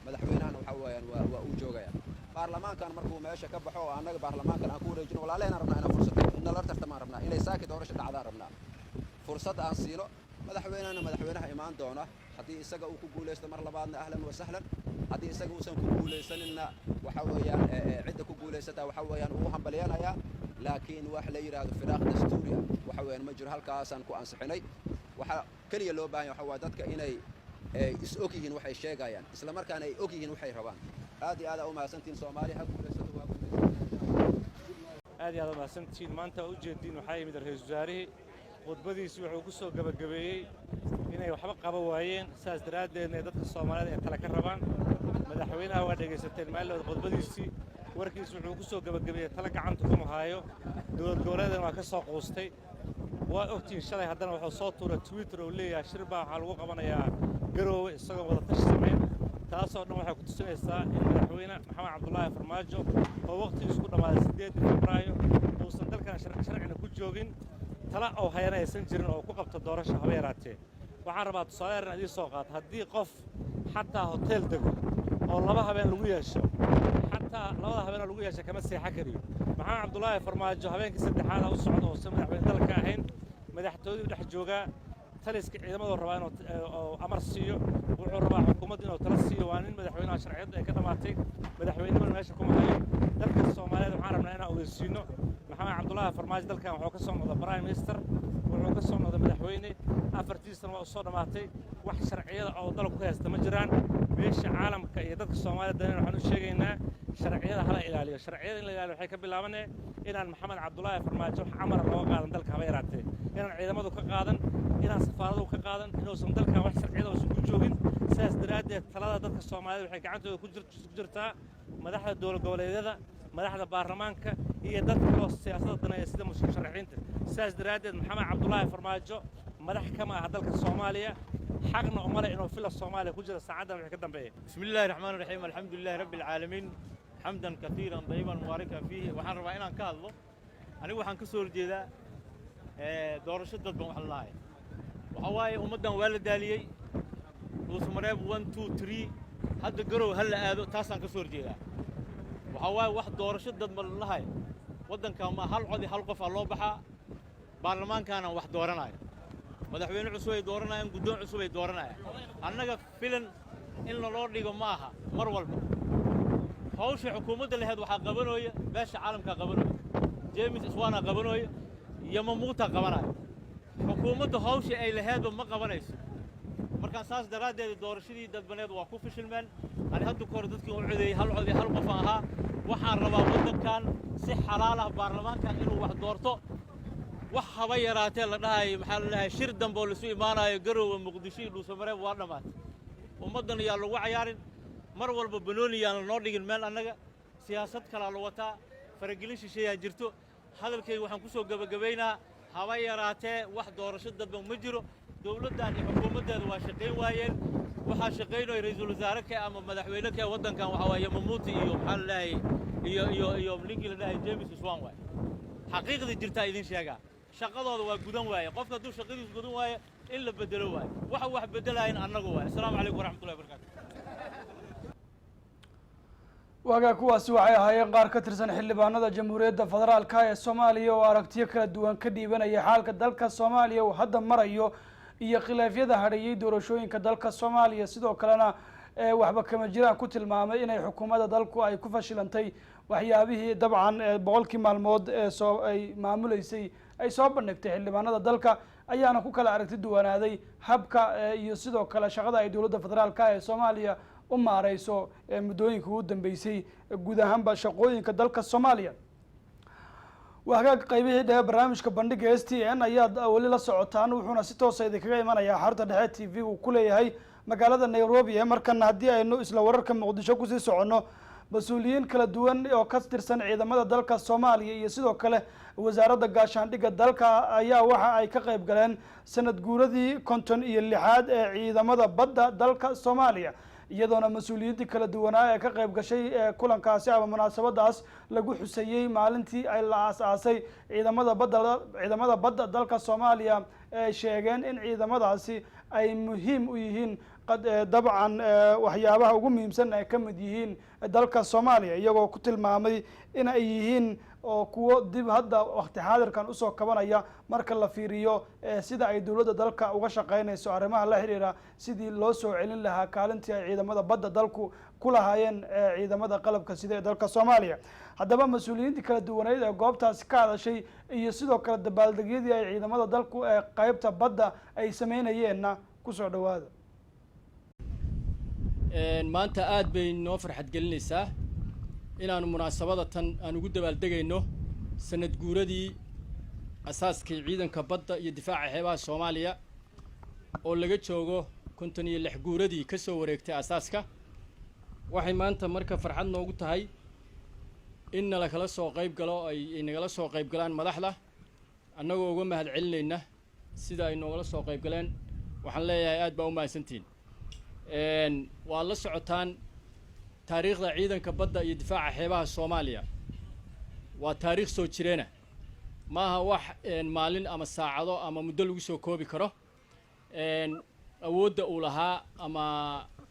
madaxweynahana waxa weeyaan waa uu joogaya. Baarlamaankan markuu meesha ka baxo oo annaga baarlamaankan aan ku wareejino, walaalaheen rabnaa inaan fursad nala tartamaan rabnaa, inay saaki doorasho dhacdaan rabnaa, fursad aan siino madaxweynahana. Madaxweynaha imaan doona haddii isaga uu ku guulaysto mar labaadna, ahlan wa sahlan. Haddii isaga uusan ku guulaysaninna, waxa weeyaan cidda ku guulaysataa waxa weeyaan uu hambalyanayaa. Laakiin wax la yidhaahdo firaaq dastuuri ah waxa weeyaan ma jiro. Halkaasaan ku ansixinay. Waxaa keliya loo baahan yahay waxa waa dadka inay is og yihiin waxay sheegayaan, isla markaana ay og yihiin waxay rabaan. Aad iyo aad aa u mahadsantihiin. Soomaaliya ha guulaysato, waa guulaysato. Aad iyo aad u mahadsantihiin. Maanta u jeediin waxaa yimid ra-iisul wasaarihii. Khudbadiisii wuxuu ku soo gebagabeeyey inay waxba qaban waayeen, sidaas daraaddeedna dadka Soomaaliyeed ay tala ka rabaan. Madaxweynaha waa dhegaysateen maalin khudbadiisii. Warkiisu wuxuu ku soo gebagabeeyey tala gacanta kuma haayo, dowlad goboleedana waa ka soo quustay, waa ogtihiin. Shalay haddana wuxuu soo tuuray Twitter oo leeyahay shir baa waxaa lagu qabanayaa Garoowe, isagoo wada tashi samayn. Taasoo dhan waxay ku tusinaysaa in madaxweyne Maxamed Cabdulaahi Farmaajo oo waqtigiisu ku dhammaaday 8-dii Febraayo uusan dalkan sharcina ku joogin, tala oo hayana aysan jirin oo ku qabto doorasho haba yaraatee. Waxaan rabaa tusaale yar in idiin soo qaato. Haddii qof xataa hotel dego oo 2 habeen lagu yeesho, xataa labada habeenoo lagu yeesha kama seexan kariyo. Maxamed Cabdulaahi Farmaajo habeenkii saddexaada u socdo oo san madaxweyne dalka ahayn, madaxtooyadu dhex joogaa, taliska ciidamaduu rabaa inuu amar siiyo, wuxuu rabaa xukuumadda inuu tala siiyo. Waa nin madaxweynaha sharciyadda ay ka dhammaatay, madaxweynimana meesha kuma hayo. Dadka Soomaaliyeed waxaan rabnaa inaan ogeysiino, Maxamed Cabdulaahi Farmaajo dalkan wuxuu ka soo noqday prime minister, wuxuu ka soo noqday madaxweyne, afartiisana waa u soo dhammaatay. Wax sharciyada oo dalku ka haysta ma jiraan. Beesha caalamka iyo dadka Soomaalida danen waxaan u sheegaynaa sharciyada hala ilaaliyo. Sharciyada in la ilaaliyo waxay ka bilaabanee inaan Maxamed Cabdulaahi Farmaajo wax amara looga qaadan dalka haba yaraatee, inaan ciidamadu ka qaadan, inaan safaaradu ka qaadan, inuusan dalkan wax sharciyada uusan ku joogin. Sidaas daraaddeed talada dadka Soomaalida waxay gacantooda ku jirtaa madaxda dowlad goboleedyada, madaxda baarlamaanka iyo dad kaloo siyaasadda daneeya sida musharaxiinta. Sidaas daraaddeed Maxamed Cabdulaahi Farmaajo madax kama aha dalka Soomaaliya, xaqna uma leh inuu Villa Soomaaliya ku jira saacaddan wixii ka dambeeya. بسم الله الرحمن الرحيم، الحمد لله رب العالمين، حمدا كثيرا طيبا مباركا فيه. Waxaan rabaa inaan ka hadlo, anigu waxaan ka soo horjeedaa doorasho dadban. Wax la lahay waxa waaye ummaddan waa la daaliyey. Dhuusamareeb 1, 2, 3. Hadda Garow ha la aado, taasaan ka soo horjeedaa. Waxaa waaye wax doorasho dadban la dhahayo waddanka ma hal codi hal qofaa loo baxaa. Baarlamaankaana wax dooranaayo, madaxweyne cusub ay dooranayaan, guddoon cusub ay dooranayaan. Annaga filan in laloo dhigo ma aha. Mar walba hawsha xukuumadda laheyd waxaa qabanooya beesha caalamkaa qabanooya, James Swanaa qabanooya, Yamamuutaa qabanaya. Xukuumadda hawsha ay laheedba ma qabanayso. Markaan saas daraaddeed doorashadii dadbaneed waa ku fashilmeen. Ani hadda ka hor dadkii u codeeyey hal cod iyo hal qof aan ahaa. Waxaan rabaa waddankan si xalaal ah baarlamaankan inuu wax doorto. Wax haba yaraatee la dhahayo, maxaa la dhahay, shir dambe oo laisu imaanayo Garoowe, Muqdisho iyo Dhuusamareeb waa dhammaatay. Ummaddan yaa lagu cayaarin mar walba, banooni yaan lanoo dhigin meel. Annaga siyaasad kalaa la wataa, faragelin shisheeyaa jirto. Hadalkayga waxaan ku soo gebagabaynaa, haba yaraatee wax doorasho dadban ma jiro. Dowladdan iyo xukuumaddeeda waa shaqayn waayeen. Waxaa shaqaynaya ra'iisul wasaare ke ama madaxweyne ke waddankan waxaa waaye Yamamuuti iyo, maxaa la dhahay, iyo ninkii la dhahay James Swan waay. Xaqiiqdii jirtaa idin sheegaa, shaqadooda waa gudan waaye. Qofka hadduu shaqadiisu gudan waaye, in la bedelo waaye. Waxa wax bedelayan annagu waaye. Asalaamu calaykum waraxmatullahi wabarakatu. Waagaa, kuwaasi waxay ahaayeen qaar ka tirsan xildhibaanada Jamhuuriyadda Federaalka ee Soomaaliya oo aragtiyo kala duwan ka dhiibanaya xaalka dalka Soomaaliya uu hadda marayo iyo khilaafyada hadheeyey doorashooyinka dalka Soomaaliya. Sidoo kalena waxba kama jiraan ku tilmaamay inay xukuumadda dalku ay ku fashilantay waxyaabihii dabcan 100-kii maalmood ee soo ay maamuleysay ay soo bandhigtay. Xildhibaanada dalka ayaana ku kala aragti duwanaaday habka iyo sidoo kale shaqada ay dowladda federaalka ee Soomaaliya u maareyso muddooyinka ugu dambeysay guud ahaanba shaqooyinka dalka Soomaaliya. Waa hagaag, qaybihii dhexe barnaamijka bandhiga STN ayaad weli la socotaan, wuxuuna si toosa idinkaga imanayaa xarunta dhexe TV uu ku leeyahay magaalada Nairobi. Ee markana haddii aynu isla wararka Muqdisho kusii soconno, mas-uuliyiin kala duwan oo ka tirsan ciidamada dalka Soomaaliya iyo sidoo kale Wasaaradda Gaashaandhigga dalka ayaa waxa ay ka qayb galeen sanad guuradii 56aad ee ciidamada badda dalka Soomaaliya, iyadoona mas-uuliyiintii kala duwanaa ee ka qayb gashay kulankaasi ama munaasabadaas lagu xuseeyey maalintii ay la aas-aasay ciidamada badda dalka Soomaaliya ay sheegeen in ciidamadaasi ay muhiim u yihiin, dabcan waxyaabaha ugu muhiimsan ay ka mid yihiin dalka Soomaaliya, iyagoo ku tilmaamay in ay yihiin oo kuwo dib hadda wakti xaadirkan usoo kabanaya marka la fiiriyo sida ay dowladda dalka uga shaqeynayso arrimaha la xiriira sidii loo soo celin lahaa kaalintii ay ciidamada badda dalku ku lahaayeen ciidamada qalabka sida ee dalka Soomaaliya. Haddaba mas-uuliyiintii kala duwaneyd ee goobtaasi ka hadashay iyo sidoo kale dabaaldegyadii ay ciidamada dalku ee qeybta badda ay sameynayeenna kusoo dhawaada. Maanta aad bay noo farxad gelinaysaa inaanu munaasabada tan aan ugu dabaaldegayno sanad guuradii asaaskii ciidanka badda iyo difaaca xeebaha Soomaaliya oo laga joogo 56 guuradii ka soo wareegtay asaaska. Waxay maanta marka farxad noogu tahay in nala kala soo qayb galo, ay nagala soo qayb galaan madaxda, annagoo uga mahad celinayna sida ay noogala soo qayb galeen. Waxaan leeyahay aad baa u mahadsantihiin. Waad la socotaan taariikhda ciidanka badda iyo difaaca xeebaha Soomaaliya, waa taariikh soo jireena, maaha wax maalin ama saacado ama muddo lagu soo koobi karo. Awoodda uu lahaa ama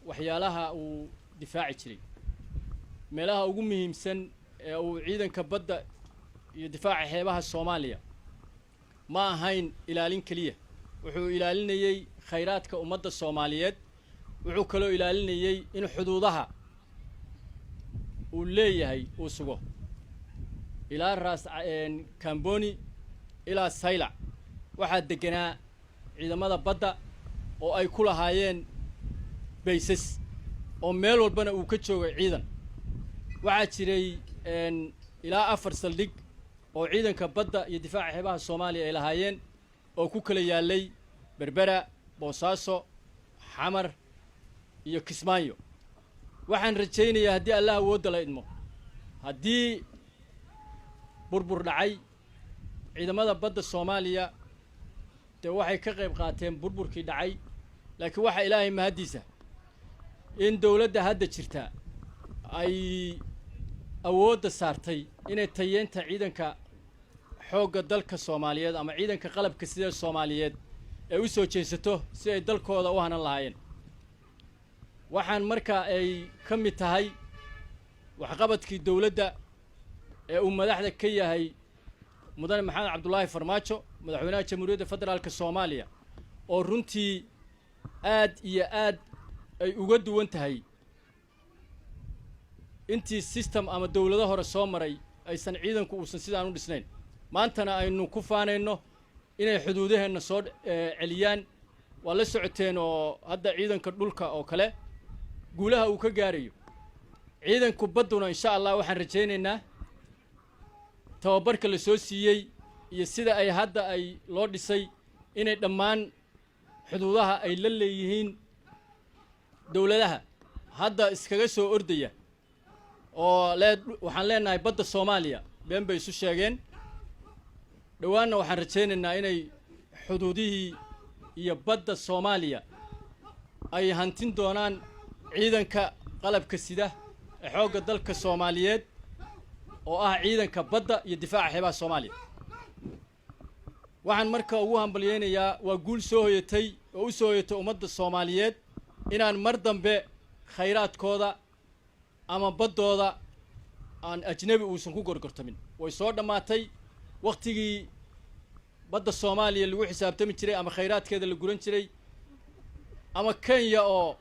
waxyaalaha uu difaaci jiray, meelaha ugu muhiimsan ee uu ciidanka badda iyo difaaca xeebaha Soomaaliya ma ahayn ilaalin keliya. Wuxuu ilaalinayey khayraadka ummadda Soomaaliyeed, wuxuu kaloo ilaalinayey in xuduudaha uu leeyahay uu sugo ilaa Raas Camboni ilaa Saylac. Waxaa deganaa ciidamada badda oo ay ku lahaayeen bases, oo meel walbana uu ka joogay ciidan. Waxaa jiray ilaa afar saldhig oo ciidanka badda iyo difaaca xeebaha Soomaaliya ay lahaayeen oo ku kala yaalay Berbera, Boosaaso, Xamar iyo Kismaayo. Waxaan rajaynayaa haddii Allah awoodda la idmo, haddii burbur dhacay, ciidamada badda Soomaaliya dee waxay ka qayb qaateen burburkii dhacay, laakiin waxaa Ilaahay mahaddiisa in dowladda hadda jirta ay awoodda saartay inay tayeenta ciidanka xoogga dalka Soomaaliyeed ama ciidanka qalabka sida Soomaaliyeed ay u soo jeesato si ay dalkooda u hanan lahaayeen. Waxaan marka ay ka mid tahay waxqabadkii dowladda ee uu madaxda ka yahay Mudane Maxamed Cabdulaahi Farmaajo, madaxweynaha Jamhuuriyadda Federaalka Soomaaliya, oo runtii aad iyo aad ay uga duwan tahay intii system ama dowlado hore soo maray aysan ciidanku uusan sidaan u dhisnayn. Maantana aynu ku faanayno inay xuduudaheenna soo celiyaan. Waa la socoteen oo hadda ciidanka dhulka oo kale guulaha uu ka gaarayo, ciidanku badduna insha Allah waxaan rajaynaynaa tababarka la soo siiyey iyo sida ay hadda ay loo dhisay inay dhammaan xuduudaha ay la leeyihiin dowladaha hadda iskaga soo ordaya oo lee waxaan leenahay badda Soomaaliya been bay isu sheegeen. Dhowaanna waxaan rajaynaynaa inay xuduudihii iyo badda Soomaaliya ay hantin doonaan ciidanka qalabka sida ee xoogga dalka Soomaaliyeed, oo ah ciidanka badda iyo difaaca xeebaha Soomaaliya. Waxaan marka ugu hambalyeynayaa, waa guul soo hoyatay oo u soo hoyatay ummadda Soomaaliyeed inaan mar dambe khayraadkooda ama baddooda aan ajnebi uusan ku gorgortamin. Way soo dhammaatay waktigii badda Soomaaliya lagu xisaabtami jiray ama khayraadkeeda la guran jiray, ama Kenya oo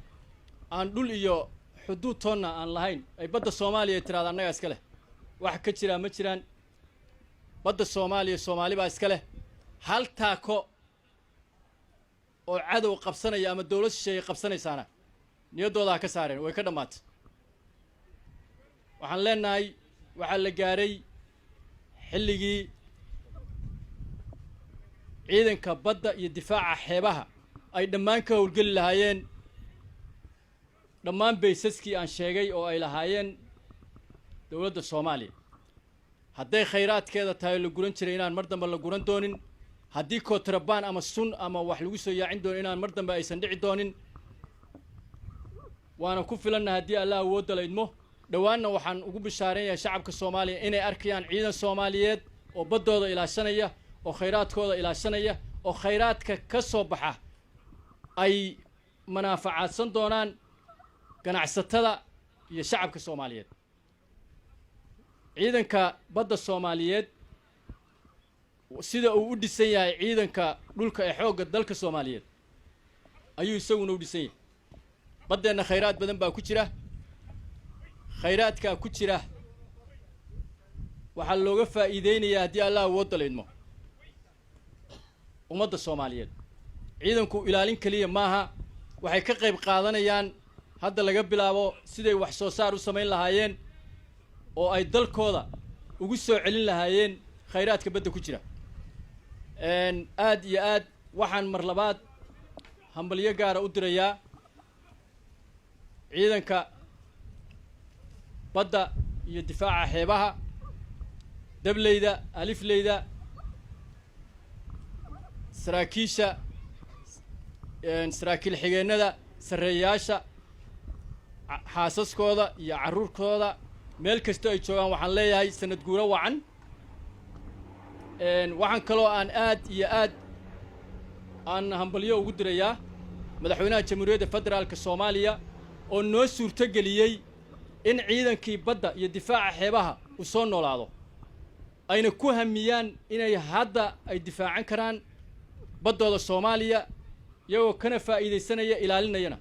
aan dhul iyo xuduud toonna aan lahayn ay badda Soomaaliya tiraada annagaa iska leh. Wax ka jiraa ma jiraan. Badda Soomaaliya Soomaali baa iska leh. Hal taako oo cadow qabsanaya ama dowlad shisheeye qabsanaysaana niyaddooda ha ka saareen, way ka dhammaatay. Waxaan leenahay waxaa la gaaray xilligii ciidanka badda iyo difaaca xeebaha ay dhammaan ka howlgeli lahaayeen dhammaan baysaskii aan sheegay oo ay lahaayeen dowladda Soomaaliya. Hadday khayraadkeeda tahay la guran jiray, inaan mar dambe la guran doonin. Haddii kontrabaan ama sun ama wax lagu soo yaacin doono, inaan mar dambe aysan dhici doonin. Waana ku filanna haddii Allah awoodda la idmo. Dhowaanna waxaan ugu bishaareynaya shacabka Soomaaliya inay arkayaan ciidan Soomaaliyeed oo baddooda ilaashanaya, oo khayraadkooda ilaashanaya, oo khayraadka ka soo baxa ay manaafacaadsan doonaan ganacsatada iyo shacabka Soomaaliyeed. Ciidanka badda Soomaaliyeed sida uu u dhisan yahay ciidanka dhulka ee xoogga dalka Soomaaliyeed ayuu isaguna u dhisan yahay. Baddeenna khayraad badan baa ku jira. Khayraadkaa ku jira waxaa looga faa'iideynayaa haddii Allah awoodda la idmo ummadda Soomaaliyeed. Ciidanku ilaalin keliya maaha, waxay ka qayb qaadanayaan hadda laga bilaabo siday wax soo saar u samayn lahaayeen oo ay dalkooda ugu soo celin lahaayeen khayraadka badda ku jira. Aad iyo aad waxaan mar labaad hambalyo gaara u dirayaa ciidanka badda iyo difaaca xeebaha, dableyda, alifleyda, saraakiisha, saraakiil xigeennada, sarreeyayaasha, xaasaskooda iyo carruurkooda meel kastoo ay joogaan. Waxaan leeyahay sanad guuro wacan. Waxaan kaloo aan aad iyo aad aan hambalyo ugu dirayaa madaxweynaha Jamhuuriyadda Federaalka Soomaaliya oo noo suurtogeliyey in ciidankii badda iyo difaaca xeebaha uu soo noolaado, ayna ku hamiyaan inay hadda ay difaacan karaan baddooda Soomaaliya, iyagoo kana faa'iidaysanaya, ilaalinayana.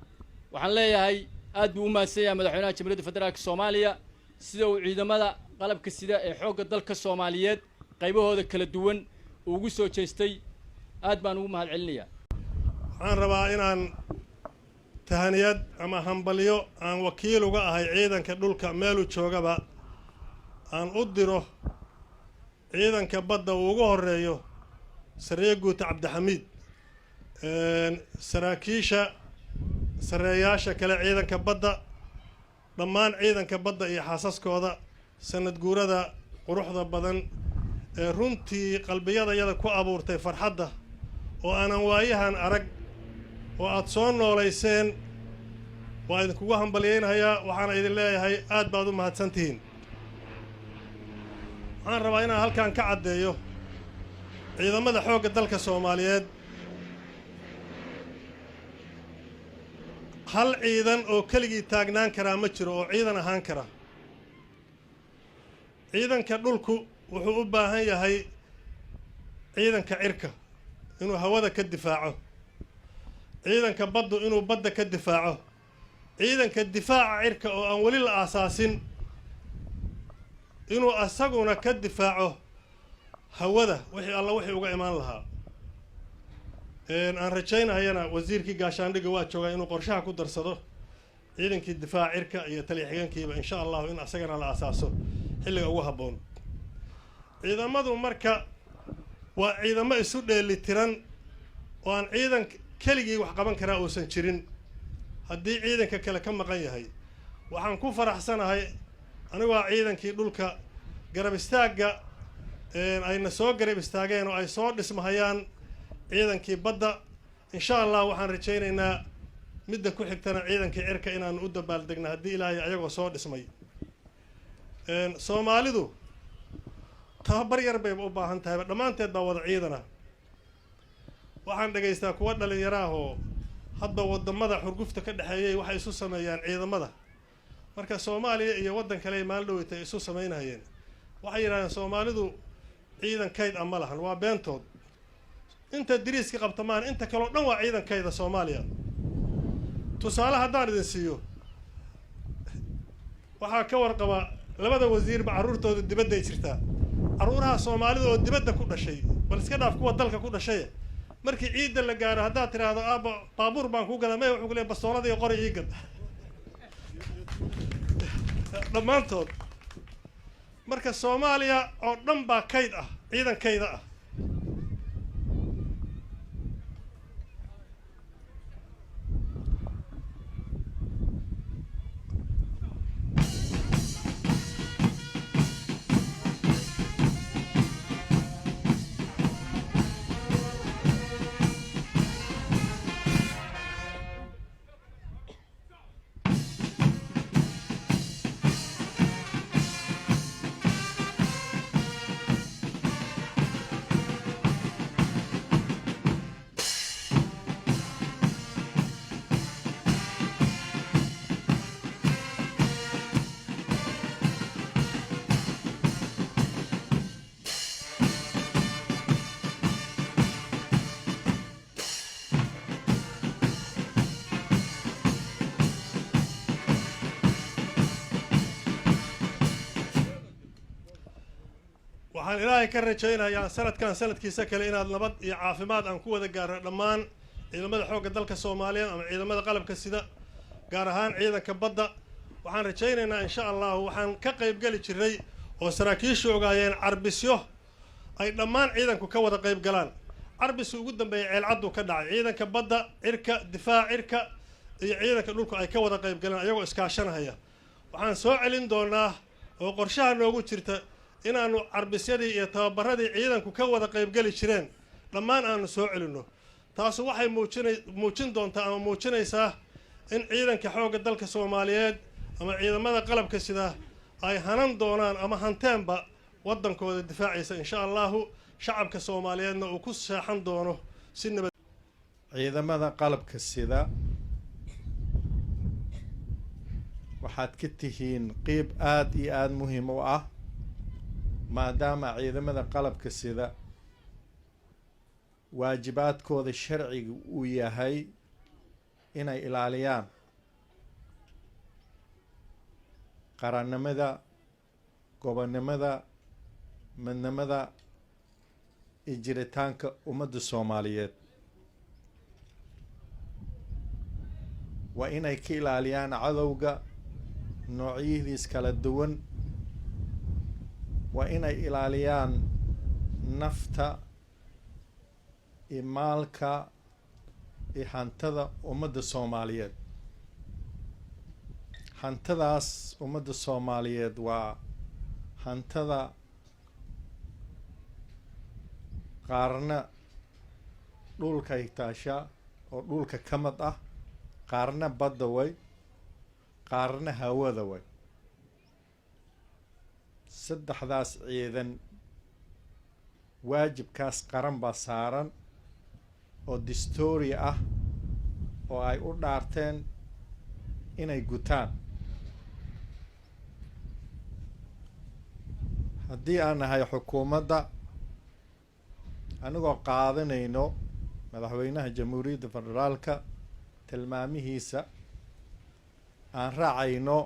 Waxaan leeyahay aad buu u mahadsan yahay madaxweynaha Jamhuuriyadda Federaalka Soomaaliya sida uu ciidamada qalabka sida ee xoogga dalka Soomaaliyeed qaybahooda kala duwan uu ugu soo jeestay. Aad baan ugu mahad celinayaa. Waxaan rabaa inaan tahaniyad ama hambalyo aan wakiil uga ahay ciidanka dhulka meeluu joogaba aan u diro ciidanka badda uu ugu horeeyo sarreeye guuta Cabdixamiid, saraakiisha, sarreeyaasha kale ciidanka badda, dhammaan ciidanka badda iyo xaasaskooda, sanad guurada quruxda badan ee runtii qalbiyadayada ku abuurtay farxadda oo aanan waayahan arag oo aada soo noolayseen, waa idinkugu hambalyaynayaa. Waxaana idin leeyahay aad baad u mahadsantihiin. Waxaan rabaa inaan halkan ka caddeeyo ciidamada xoogga dalka Soomaaliyeed Hal ciidan oo keligii taagnaan karaa ma jiro oo ciidan ahaan kara. Ciidanka dhulku wuxuu u baahan yahay ciidanka cirka inuu hawada ka difaaco, ciidanka baddu inuu badda ka difaaco, ciidanka difaaca cirka oo aan weli la aasaasin inuu asaguna ka difaaco hawada wixii alla wixii uga imaan lahaa. Aan rajaynahayana wasiirkii gaashaandhigga waa joogaa inuu qorshaha ku darsado ciidankii difaaca cirka iyo taliya xigeenkiiba, insha Allahu, in asagana la asaaso xilliga ugu habboon. Ciidamadu marka waa ciidamo isu dheeli tiran oo aan ciidan keligii wax qaban karaa uusan jirin haddii ciidanka kale ka maqan yahay. Waxaan ku faraxsanahay anigoo ah ciidankii dhulka garab istaagga ayna soo garab istaageen oo ay soo dhismahayaan ciidankii badda. Insha Allah waxaan rajaynaynaa midda ku xigtana ciidankii cirka inaanu u dabaaldegna haddii Ilaahay ayagoo soo dhismay. Soomaalidu tababar yar bayba u baahan tahayba, dhammaanteed baa wada ciidana. Waxaan dhegaystaa kuwa dhalinyaro ah oo hadba waddamada xurgufta ka dhexeeyay waxay isu sameeyaan ciidamada. Marka Soomaaliya iyo waddan kale ay maalin dhoweyta isu samaynayeen, waxay yidhahdeen Soomaalidu ciidan kayd ah ma lahan. Waa beentood. Inta diriiska qabta maahan, inta kaleo dhan waa ciidankayda Soomaaliya. Tusaale haddaan idin siiyo, waxaa ka warqaba labada wasiirba carruurtooda dibadday jirtaa. Carruuraha Soomaalida oo dibadda ku dhashay, bal iska dhaaf kuwa dalka ku dhashay, markii ciidda la gaaro haddaad tidhaahdo, "Aabba, baabuur baan kuu gadaa," maya, wuxuu ku leeyahay, "Bastoolada iyo qori ii gad," dhammaantood. Marka Soomaaliya oo dhan baa kayd ah, ciidankayda ah. Waxaan Ilaahay ka rajaynayaa sanadkan sanadkiisa kale inaad nabad iyo caafimaad aan ku wada gaarno dhammaan ciidamada xoogga dalka Soomaaliyeed ama ciidamada qalabka sida, gaar ahaan ciidanka badda. Waxaan rajaynaynaa, insha Allahu, waxaan ka qaybgeli jiray oo saraakiishu ogaayeen carbisyo ay dhammaan ciidanku ka wada qayb galaan. Carbiski ugu dambeeyay Ceelcaddu ka dhacay, ciidanka badda, cirka, difaac cirka iyo ciidanka dhulku ay ka wada qayb galeen ayagoo iskaashanahaya. Waxaan soo celin doonaa oo qorshaha noogu jirta inaanu carbisyadii iyo tababaradii ciidanku ka wada qaybgeli jireen dhammaan aanu soo celinno. Taasu waxay muujin doontaa ama muujinaysaa in ciidanka xoogga dalka Soomaaliyeed ama ciidamada qalabka sida ay hanan doonaan ama hanteenba waddankooda difaacaysa, insha Allahu, shacabka Soomaaliyeedna uu ku seexan doono si nabad. Ciidamada qalabka sida waxaad ka tihiin qeyb aada iyo aada muhiim u ah, maadaama ciidamada qalabka sida waajibaadkooda sharciga uu yahay inay ilaaliyaan qarannimada, gobonnimada, midnimada iyo jiritaanka ummadda Soomaaliyeed. Waa inay ka ilaaliyaan cadowga noocyadiis kala duwan. Waa inay ilaaliyaan nafta iyo maalka iyo hantada ummadda Soomaaliyeed. Hantadaas ummadda Soomaaliyeed waa hantada qaarna dhulkay taashaa oo dhulka ka mid ah, qaarna badda way, qaarna hawada way. Saddexdaas ciidan waajibkaas qaran baa saaran oo distoori ah oo ay u dhaarteen. Inay gutaan. Haddii aan nahay xukuumadda, anigoo qaadanayno madaxweynaha Jamhuuriyadda Federaalka tilmaamihiisa, aan raacayno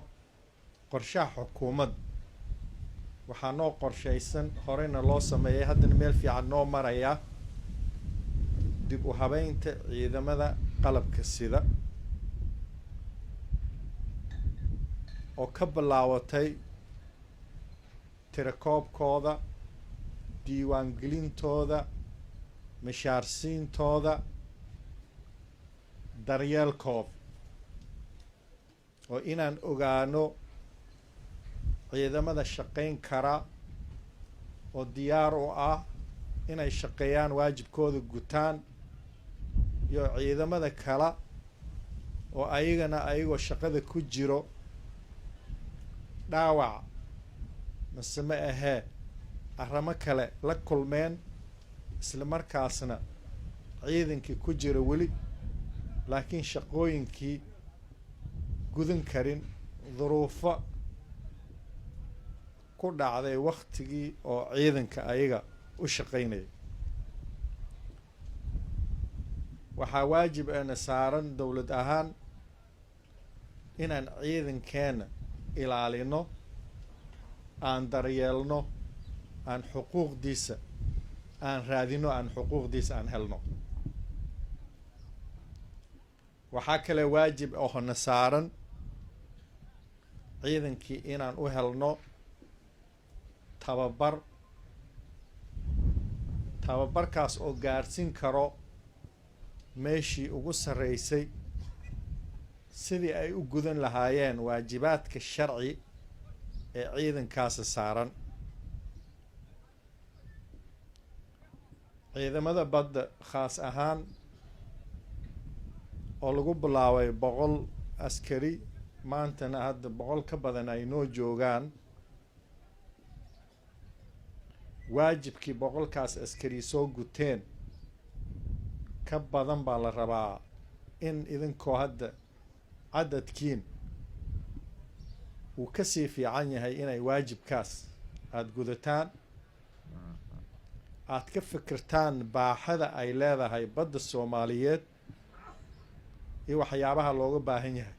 qorshaha xukuumadda, waxaa noo qorshaysan, horeyna loo sameeyay, haddana meel fiican noo maraya, dib u habeynta ciidamada qalabka sida oo ka bilaawatay tirakoobkooda, diiwaangelintooda, mishaarsiintooda, daryeelkooda, oo inaan ogaano ciidamada shaqayn kara oo diyaar u ah inay shaqeeyaan, waajibkooda gutaan, iyo ciidamada kale oo ayagana ayagoo shaqada ku jiro dhaawac mase ma ahee arrimo kale la kulmeen, isla markaasna ciidankii ku jira weli, laakiin shaqooyinkii gudan karin, duruufo ku dhacday waktigii oo ciidanka ayaga u shaqaynaya. Waxaa waajib ana saaran dowlad ahaan inaan ciidankeena ilaalino, aan daryeelno, aan xuquuqdiisa aan raadino, aan xuquuqdiisa aan helno. Waxaa kale waajib ohona saaran ciidankii inaan u helno tababar, tababarkaas oo gaarsiin karo meeshii ugu sarreysay sidii ay u gudan lahaayeen waajibaadka sharci ee ciidankaasi saaran. Ciidamada badda khaas ahaan oo lagu bilaabay 100 askari, maantana hadda 100 ka badan ay noo joogaan, waajibkii 100-kaas askari soo guteen ka badan baa la rabaa in idinkoo hadda cadadkiin uu kasii fiican yahay inay waajibkaas aada gudataan, aada ka fikirtaan baaxada ay leedahay badda Soomaaliyeed iyo waxyaabaha looga baahan yahay.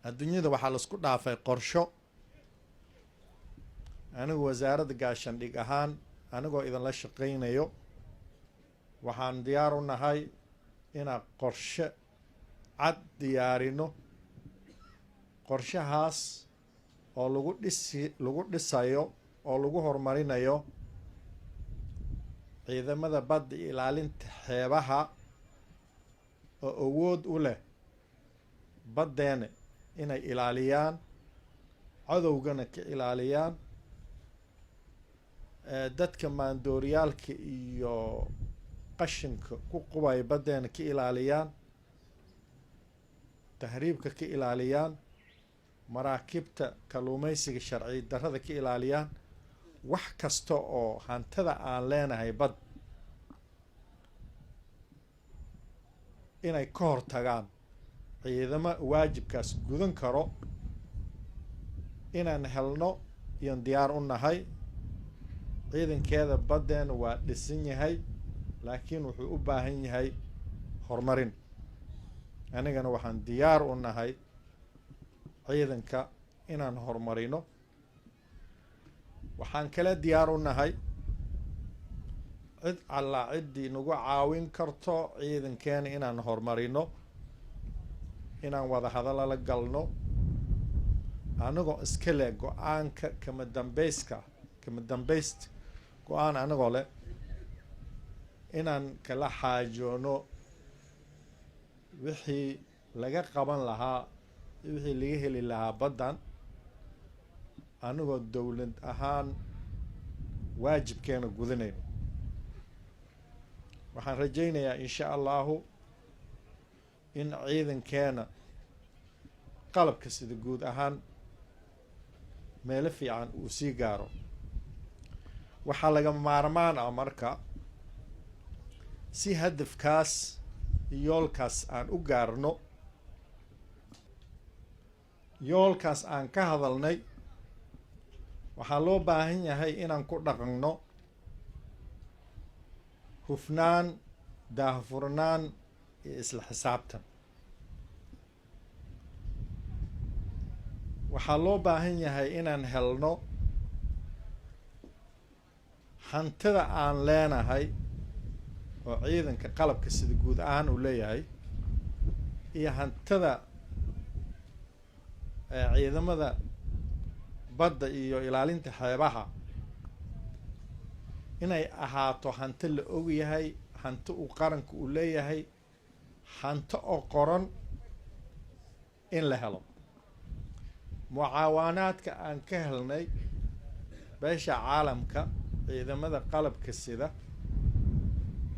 Adduunyada waxaa laisku dhaafay qorsho. Anigu wasaaradda gaashaandhig ahaan, anigoo idinla shaqaynayo, waxaan diyaar u nahay inaan qorshe cad diyaarino, qorshahaas oo lagu dhisi lagu dhisayo oo lagu horumarinayo ciidamada badda iyo ilaalinta xeebaha oo awood u leh baddeena inay ilaaliyaan, cadowgana ka ilaaliyaan, dadka maandooryaalka iyo qashinka ku qubaya baddeena ka ilaaliyaan, tahriibka ka ilaaliyaan, maraakiibta kalluumeysiga sharci darrada ka ilaaliyaan, wax kasta oo hantada aan leenahay bad inay ka hortagaan, ciidamo waajibkaas gudan karo inaan helno iyoon diyaar u nahay. Ciidankeeda baddeena waa dhisan yahay, laakiin wuxuu u baahan yahay horumarin. Anigana waxaan diyaar u nahay ciidanka inaan horumarino. Waxaan kale diyaar u nahay cid allaa ciddii nagu caawin karto ciidankeena inaan horumarino, inaan wada hadalla la galno, anagoo iska leh go-aanka kama dambeyska, kama dambeysta go-aan anagoo leh inaan kala xaajoono wixii laga qaban lahaa, wixii laga heli lahaa baddan, anigoo dowlad ahaan waajibkeena gudanayno. Waxaan rajaynayaa insha Allahu in ciidankeena qalabka sida guud ahaan meelo fiican uu sii gaaro. Waxaa laga maarmaan ah marka, si hadafkaas iyo yoolkaas aan u gaarno, Yoolkaas aan ka hadalnay waxaa loo baahan yahay inaan ku dhaqanno hufnaan, daahfurnaan iyo isla xisaabtan. Waxaa loo baahan yahay inaan helno hantida aan leenahay oo ciidanka qalabka sida guud ahaan uu leeyahay iyo hantida ciidamada badda iyo ilaalinta xeebaha inay ahaato hanti la og yahay, hanti uu qaranku uu leeyahay, hanti oo qoran in la helo. Mucaawaanaadka aan ka helnay beesha caalamka ciidamada qalabka sida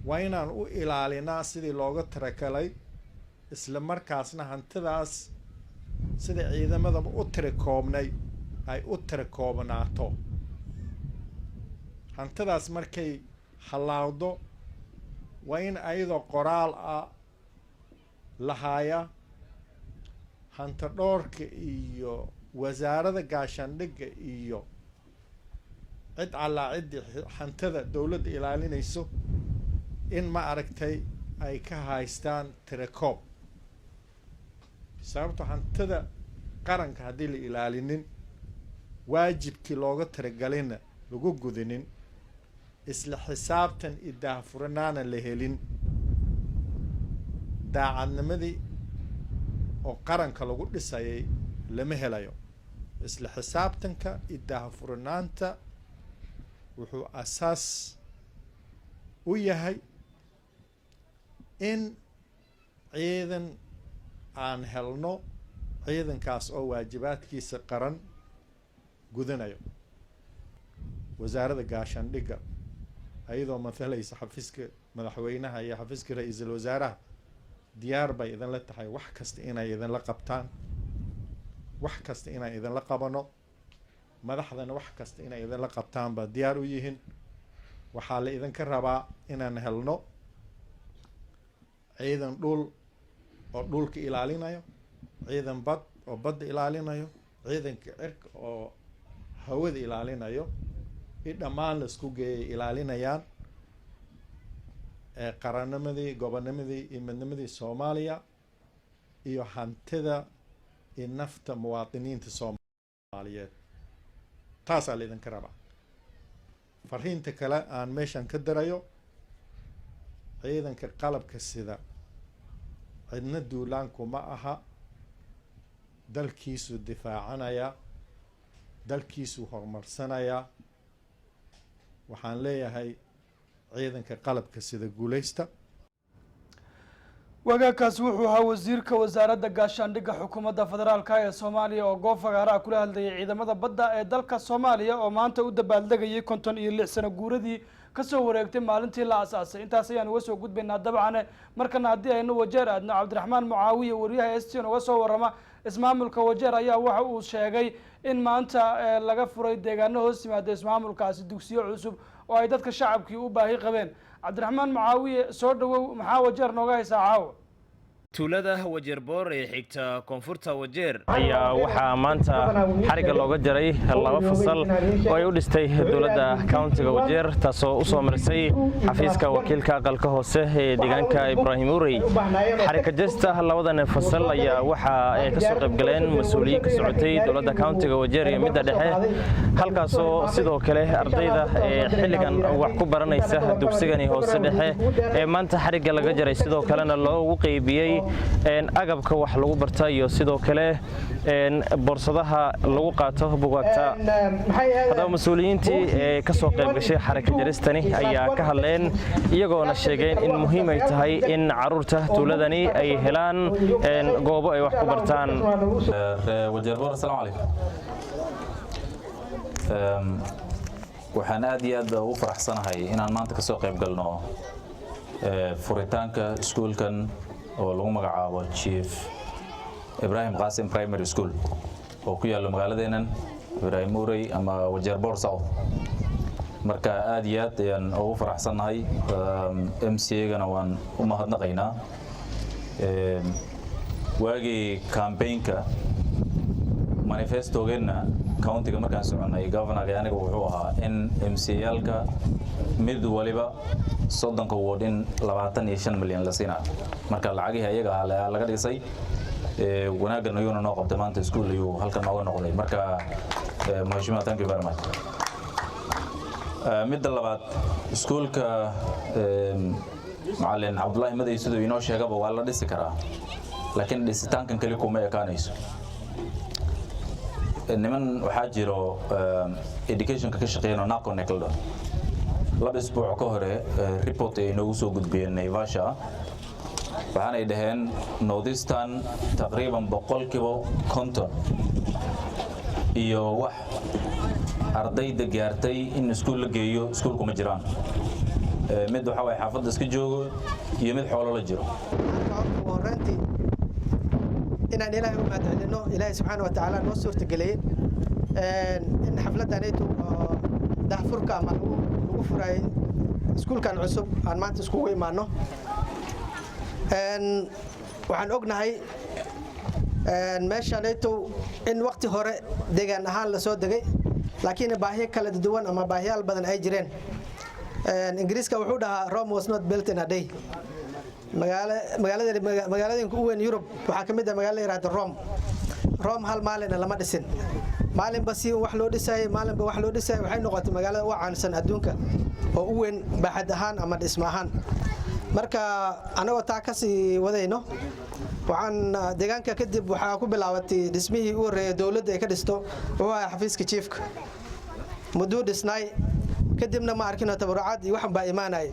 waa inaan u ilaalinaa sidii looga tirakalay, isla markaasna hantidaas sida ciidamadaba u tirakoobnay ay u tirakoobnaato. Hantidaas markay hallaawdo waa in ayadoo qoraal ah lahaaya hanti dhoorka iyo wasaaradda gaashaandhigga iyo cid allaa ciddii hantida dowladda ilaalinayso in ma aragtay ay ka haystaan tirakoob. Sababto hantida qaranka haddii la ilaalinin, waajibkii looga tiragalina lagu gudinin, isla xisaabtan iyo daahfurnaana la helin, daacadnimadii oo qaranka lagu dhisayay lama helayo. Isla xisaabtanka iyo daahfurnaanta wuxuu asaas u yahay in ciidan aan helno, ciidankaas oo waajibaadkiisa qaran gudanayo. Wasaaradda gaashaandhigga ayadoo mathalaysa xafiiska madaxweynaha iyo xafiiska ra-iisul wasaaraha diyaar bay idinla tahay wax kasta inay idinla qabtaan, wax kasta inaan idinla qabano, madaxdana wax kasta inay idinla qabtaan baa diyaar u yihiin. Waxaa la idinka rabaa inaan helno ciidan dhul oo dhulka ilaalinayo, ciidan bad oo badda ilaalinayo, ciidanka cirka oo hawada ilaalinayo, i dhammaan laisku geeyay ilaalinayaan ee qarannimadii, gobonnimadii iyo midnimadii Soomaaliya iyo hantida iyo nafta muwaadiniinta Soomaaliyeed. Taasaa la idinka rabaa. Fariinta kale aan meeshan ka dirayo, ciidanka qalabka sida cidna duulaanku ma aha, dalkiisuu difaacanaya, dalkiisuu horumarsanaya. Waxaan leeyahay ciidanka qalabka sida guuleysta. Wagaagkaasi wuxuu ahaa wasiirka wasaaradda gaashaandhigga xukuumadda federaalka ee Soomaaliya oo goob fagaaraha kula hadlayay ciidamada badda ee dalka Soomaaliya oo maanta u dabaaldegayay 56 sano guuradii kasoo wareegtay maalintii la asaasay. Intaas ayaan uga soo gudbaynaa. Dabcan markana haddii aynu Wajeer aadno, Cabdiraxmaan Mucaawiye, wariyaha STN uga soo warrama ismaamulka Wajeer, ayaa waxa uu sheegay in maanta laga furay deegaano hoos yimaada ismaamulkaasi dugsiyo cusub oo ay dadka shacabkii u baahi qabeen. Cabdiraxmaan Mucaawiye, soo dhawow, maxaa Wajeer nooga haysaa caawa? Tuulada Wajeer Boor ee xigta koonfurta Wajeer ayaa waxaa maanta xarigga looga jaray laba fasal oo ay u dhistay dowladda countiga Wajeer, taasoo u soo marisay xafiiska wakiilka aqalka hoose ee deegaanka Ibraahim Urey. Xarigka jesta labadan fasal ayaa waxa ay ka soo qaybgaleen mas-uuliyiin ka socotay dowladda countiga Wajeer iyo midda dhexe, halkaasoo sidoo kale ardayda ee xilligan wax ku baranaysa dugsigani hoose dhexe ee maanta xarigga laga jaray sidoo kalena loogu qeybiyey agabka wax lagu barta iyo sidoo kale boorsadaha lagu qaato bugaagta. Haddaba mas-uuliyiintii ee ka soo qayb gashay xaraka jaristani ayaa ka hadleen, iyagoona sheegeen in muhiim ay tahay in caruurta tuuladani ay helaan goobo ay wax ku bartaan. Wajeerboor, asalaamu calaykum. Waxaan aad iyo aad ugu faraxsanahay inaan maanta ka soo qayb galno furitaanka iskuulkan oo lagu magacaabo Chief Ibrahim Qasim Primary School oo ku yaallo magaaladeennan Ibrahim Urey ama Wajeer Boor South. Marka aad iyo aad ayaan ugu faraxsannahay, MCA-gana waan u mahadnaqaynaa. Waagii campaignka Manifestogeenna countyga markaan soconnay, governorga aniga, wuxuu ahaa in MCA-yaalka mid waliba 30-ka ward in 25 milyan la siinayo. Marka lacagihii ayaga ahaa laga dhisay, wanaaggan ayuuna noo qabtay. Maanta iskuul ayuu halkan nooga noqday. Marka mheshimiwa, thank you very much. Midda labaad, iskuulka macalin Cabdullaahi Madey siduu inoo sheegaba waa la dhisi karaa, laakiin dhisitaankan keli kuma ekaanayso. Niman waxaa jiro educationka ka shaqeeyano, NACONEK la dhaho. 2 isbuuc ka hore report ay inoogu soo gudbiyeen Naivasha, waxaanay dhaheen Northeastern taqriiban 50% iyo wax ardayda gaartay in iskuul la geeyo iskuulku ma jiraan. Mid waxa waye xaafadda iska joogo iyo mid xoolo la jiro. Ugu horreyntii inaan Ilaahay u mahadcelino, Ilaahay subxaana wa tacaala noo suurtageliyey in xafladdanaytu oo daahfurka ama lagu furayay iskuulkan cusub aan maanta iskugu imaano. Waxaan ognahay meeshanaytu in waqti hore deegaan ahaan la soo degay, laakiin baahiyo kala duwan ama baahiyaal badan ay jireen. Ingiriiska wuxuu dhahaa, "Rome was not built in a day." Magaalada magaaladinka u weyn Yurub waxaa ka mid ah magaalo la yihahdo Rome. Rome hal maalina lama dhisin, maalinba si wax loo dhisayay, maalinba wax loo dhisayay, waxay noqotay magaalada ugu caansan adduunka oo u weyn baaxad ahaan ama dhismo ahaan. Marka anagoo taa kasii wadayno, waxaan deegaanka kadib waxaa ku bilaabatay dhismihii u horreeyay dowladda ay ka dhisto, wuxuu ahaa xafiiska chiefka. Mudduu dhisnaay kadibna, ma arkino, tabarucaad iyo waxan baa imaanaya.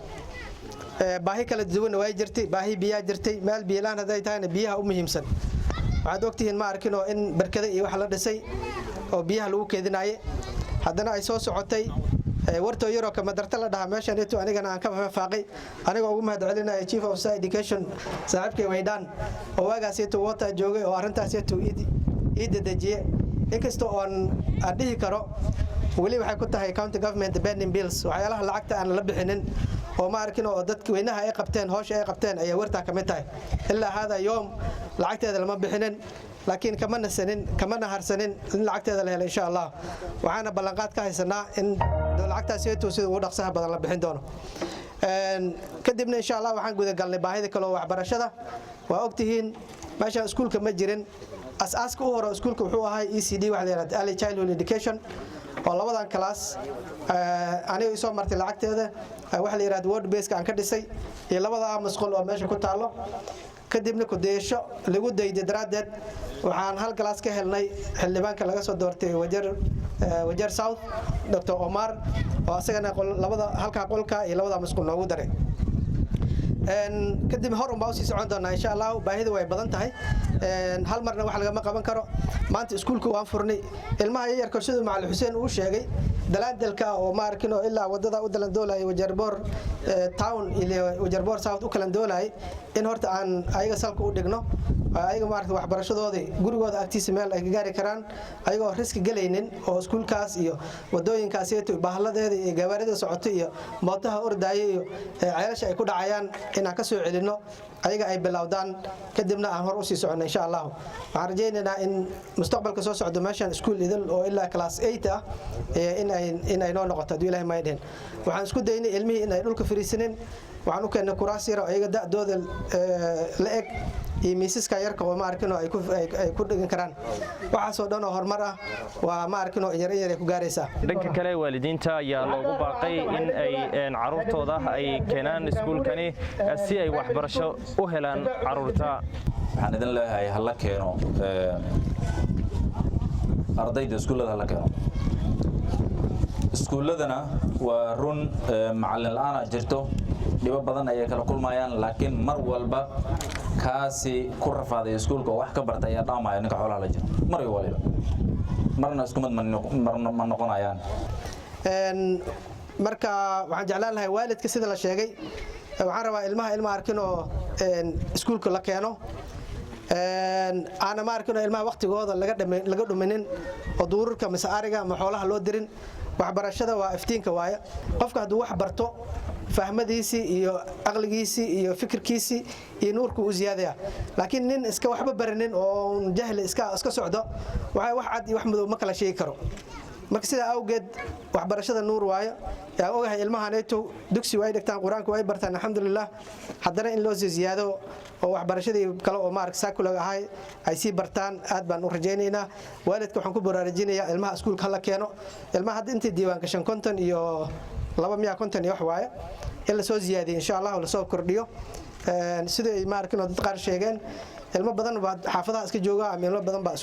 Baahi kala duwanna way jirtay, baahi biyaa jirtay. Meel biyolaan hadday tahayna biyaha u muhiimsan. Waxaad ogtihiin, ma arkino, in barkada iyo wax la dhisay oo biyaha lagu keedinaye. Haddana ay soo socotay wartoo yaroo kamadarta la dhahaa meeshan ito, anigana aan ka faaqay, anigoo ugu mahad celinaya chief of education saaxiibkay Waydhaan oo waagaasito water joogay oo arrintaasito ii dedejiye, inkasta oon aan dhihi karo weli waxay ku tahay county government pending bills, waxyaalaha lacagta aan la bixinin oo, ma arkin, oo dadka weynaha ay qabteen, hawsha ay qabteen ayaa wartaa ka mid tahay. Ilaa hada yoom lacagteeda lama bixinin, laakiin kama nasanin, kamana harsanin in lacagteeda la helo, insha Allah. Waxaana ballanqaad ka haysanaa in lacagtaas sida ugu dhaqsaha badan la bixin doono. Kadibna, insha Allah, waxaan gudagalnay baahida kale oo waxbarashada. Waa ogtihiin meeshaan iskuulka ma jirin. Asaaska u hore iskuulka wuxuu ahay ECD, waxa la yidhahda early childhood education, oo labadan class aniga isoo martay lacagteeda, waxa la yidhahda ward baseka aan ka dhisay iyo labada masqul oo meesha ku taalo. Kadibna kudaysho lagu dayday daraaddeed waxaan hal class ka helnay xildhibaanka laga soo doortay Wajeer South, Dr Omar, oo asagana labada halkaa qolka iyo labada masqul noogu daray. Kadib hor unbaa usii socon doonaa, insha Allah. Baahida way badan tahay, hal marna wax lagama qaban karo. Maanta iskuulka waan furnay. Ilmaha yaryarka, siduu macalin Xuseen uu sheegay, dalaandalka oo, ma arkin, oo ilaa wadada u dalandoolayay Wajeerboor Town iyo Wajeerboor South u kalandoolayay, in horta aan ayaga salka u dhigno, ayaga maarata waxbarashadoodii gurigooda agtiisa meel ay ka gaari karaan ayagoo riski gelaynin, oo iskuulkaas iyo wadooyinkaas iyo bahladeeda iyo gawaarida socoto iyo mootaha ordaaya iyo ceelasha ay ku dhacayaan, inaan ka soo celinno, ayaga ay bilowdaan, kadibna aan hor usii soconno, insha Allah. Waxaan rajaynaynaa in mustaqbalka soo socdo meeshan iskuul idil oo ilaa class 8 ah in ay noo noqoto, hadduu Ilahay may dhihin. Waxaan isku daynay ilmihii in ay dhulka fariisanin. Waxaan u keennay kuraas yar oo ayaga da'dooda la eg iyo miisaska yarka oo, ma arkin, oo ay ku dhigan karaan. Waxaasoo dhan oo horumar ah waa, ma arkin, oo yar yar ay ku gaaraysaa. Dhanka kale, waalidiinta ayaa loogu baaqay in ay caruurtooda ay keenaan iskuulkani si ay waxbarasho u helaan caruurta. Waxaan idin leeyahay, hala keeno ardayda iskuullada, hala keeno iskuulladana. Waa run, macallin la'aana jirto, dhibo badan ayay kala kulmayaan, laakiin mar walba kaasi ku rafaaday iskuulka oo wax ka barta ayaa dhaamaya ninka xoolaha la jiro. Mar waliba marna isku mid ma noqonayaan. Marka waxaan jeclaan lahay waalidka, sida la sheegay, waxaan rabaa ilmaha ilma arkin oo iskuulka la keeno, aana, ma arkin, oo ilmaha waqtigooda laga dhuminin oo duurarka mise ariga ama xoolaha loo dirin. Waxbarashada waa iftiinka waaye. Qofka hadduu wax barto Fahmadiisii iyo aqligiisii iyo fikirkiisii iyo nuurku u ziyaadaya. Laakiin nin iska waxba baranin oo jahli iska socdo, waxay wax cad iyo wax madow ma kala sheegi karo. Marka sidaa awgeed waxbarashada nuur waayo. Yaa ogahay, ilmahanayto dugsi way dhigtaan, Qur-aanka way bartaan, alxamdulilah. Haddana in loo sii ziyaado oo waxbarashadii kale oo maaragta secular ahay ay sii bartaan, aad baan u rajaynaynaa. Waalidka waxaan ku baraarujinayaa ilmaha iskuulka hala keeno. Ilmaha hadda intay diiwaan gashan 52 miya, 50 iyo wax waaye. In lasoo ziyaadiyo, insha Allah, lasoo kordhiyo. Sida ay maarkin dad qaar sheegeen, ilmo badan baa xaafadaha iska jooga ama ilmo badan baa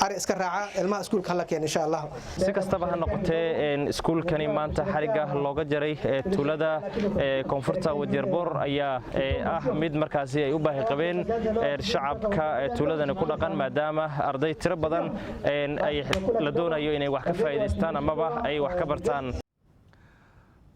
ari iska raaca. Ilmaha iskuulka hala keeno, insha Allah. Si kastaba ha noqotee, iskuulkani maanta xarigga looga jaray tuulada koonfurta Wajeerboor ayaa ah mid markaasi ay u baahi qabeen shacabka tuuladani ku dhaqan, maadaama arday tiro badan ay la doonayo inay wax ka faa'iidaystaan amaba ay wax ka bartaan.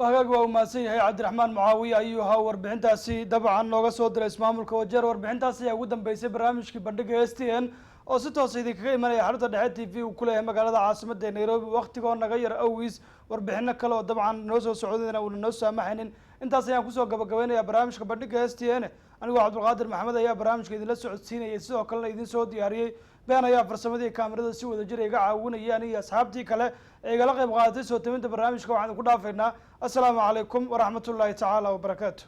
Hagaag, waa umahadsan yahay Cabdiraxmaan Mucaawiye ayuu ahaa warbixintaasi dabcan nooga soo diray ismaamulka Wajeer. Warbixintaasi ayaa ugu dambeysay barnaamijkii bandhiga STN oo si toosa idinkaga imanaya xarunta dhexe TV uu ku leeyahay magaalada caasimadda ee Nairobi. Waktigoo naga yar awgiis, warbixino kale oo dabcan noo soo socdayna uuna noo saamaxaynin, intaas ayaan kusoo gabagabeynaya barnaamijka bandhiga STN. Anigoo Cabdulqaadir Maxamed ayaa barnaamijka idinla socodsiinayay, sidoo kalena idin soo diyaariyey. Been ayaa farsamadii kaamirada si wada jir iga caawinayay. Aniga asxaabtii kale ee igala qayb qaadatay soo taminta barnaamijka waxaan idinku dhaafaynaa assalaamu calaykum waraxmatullaahi tacaala wabarakaatu.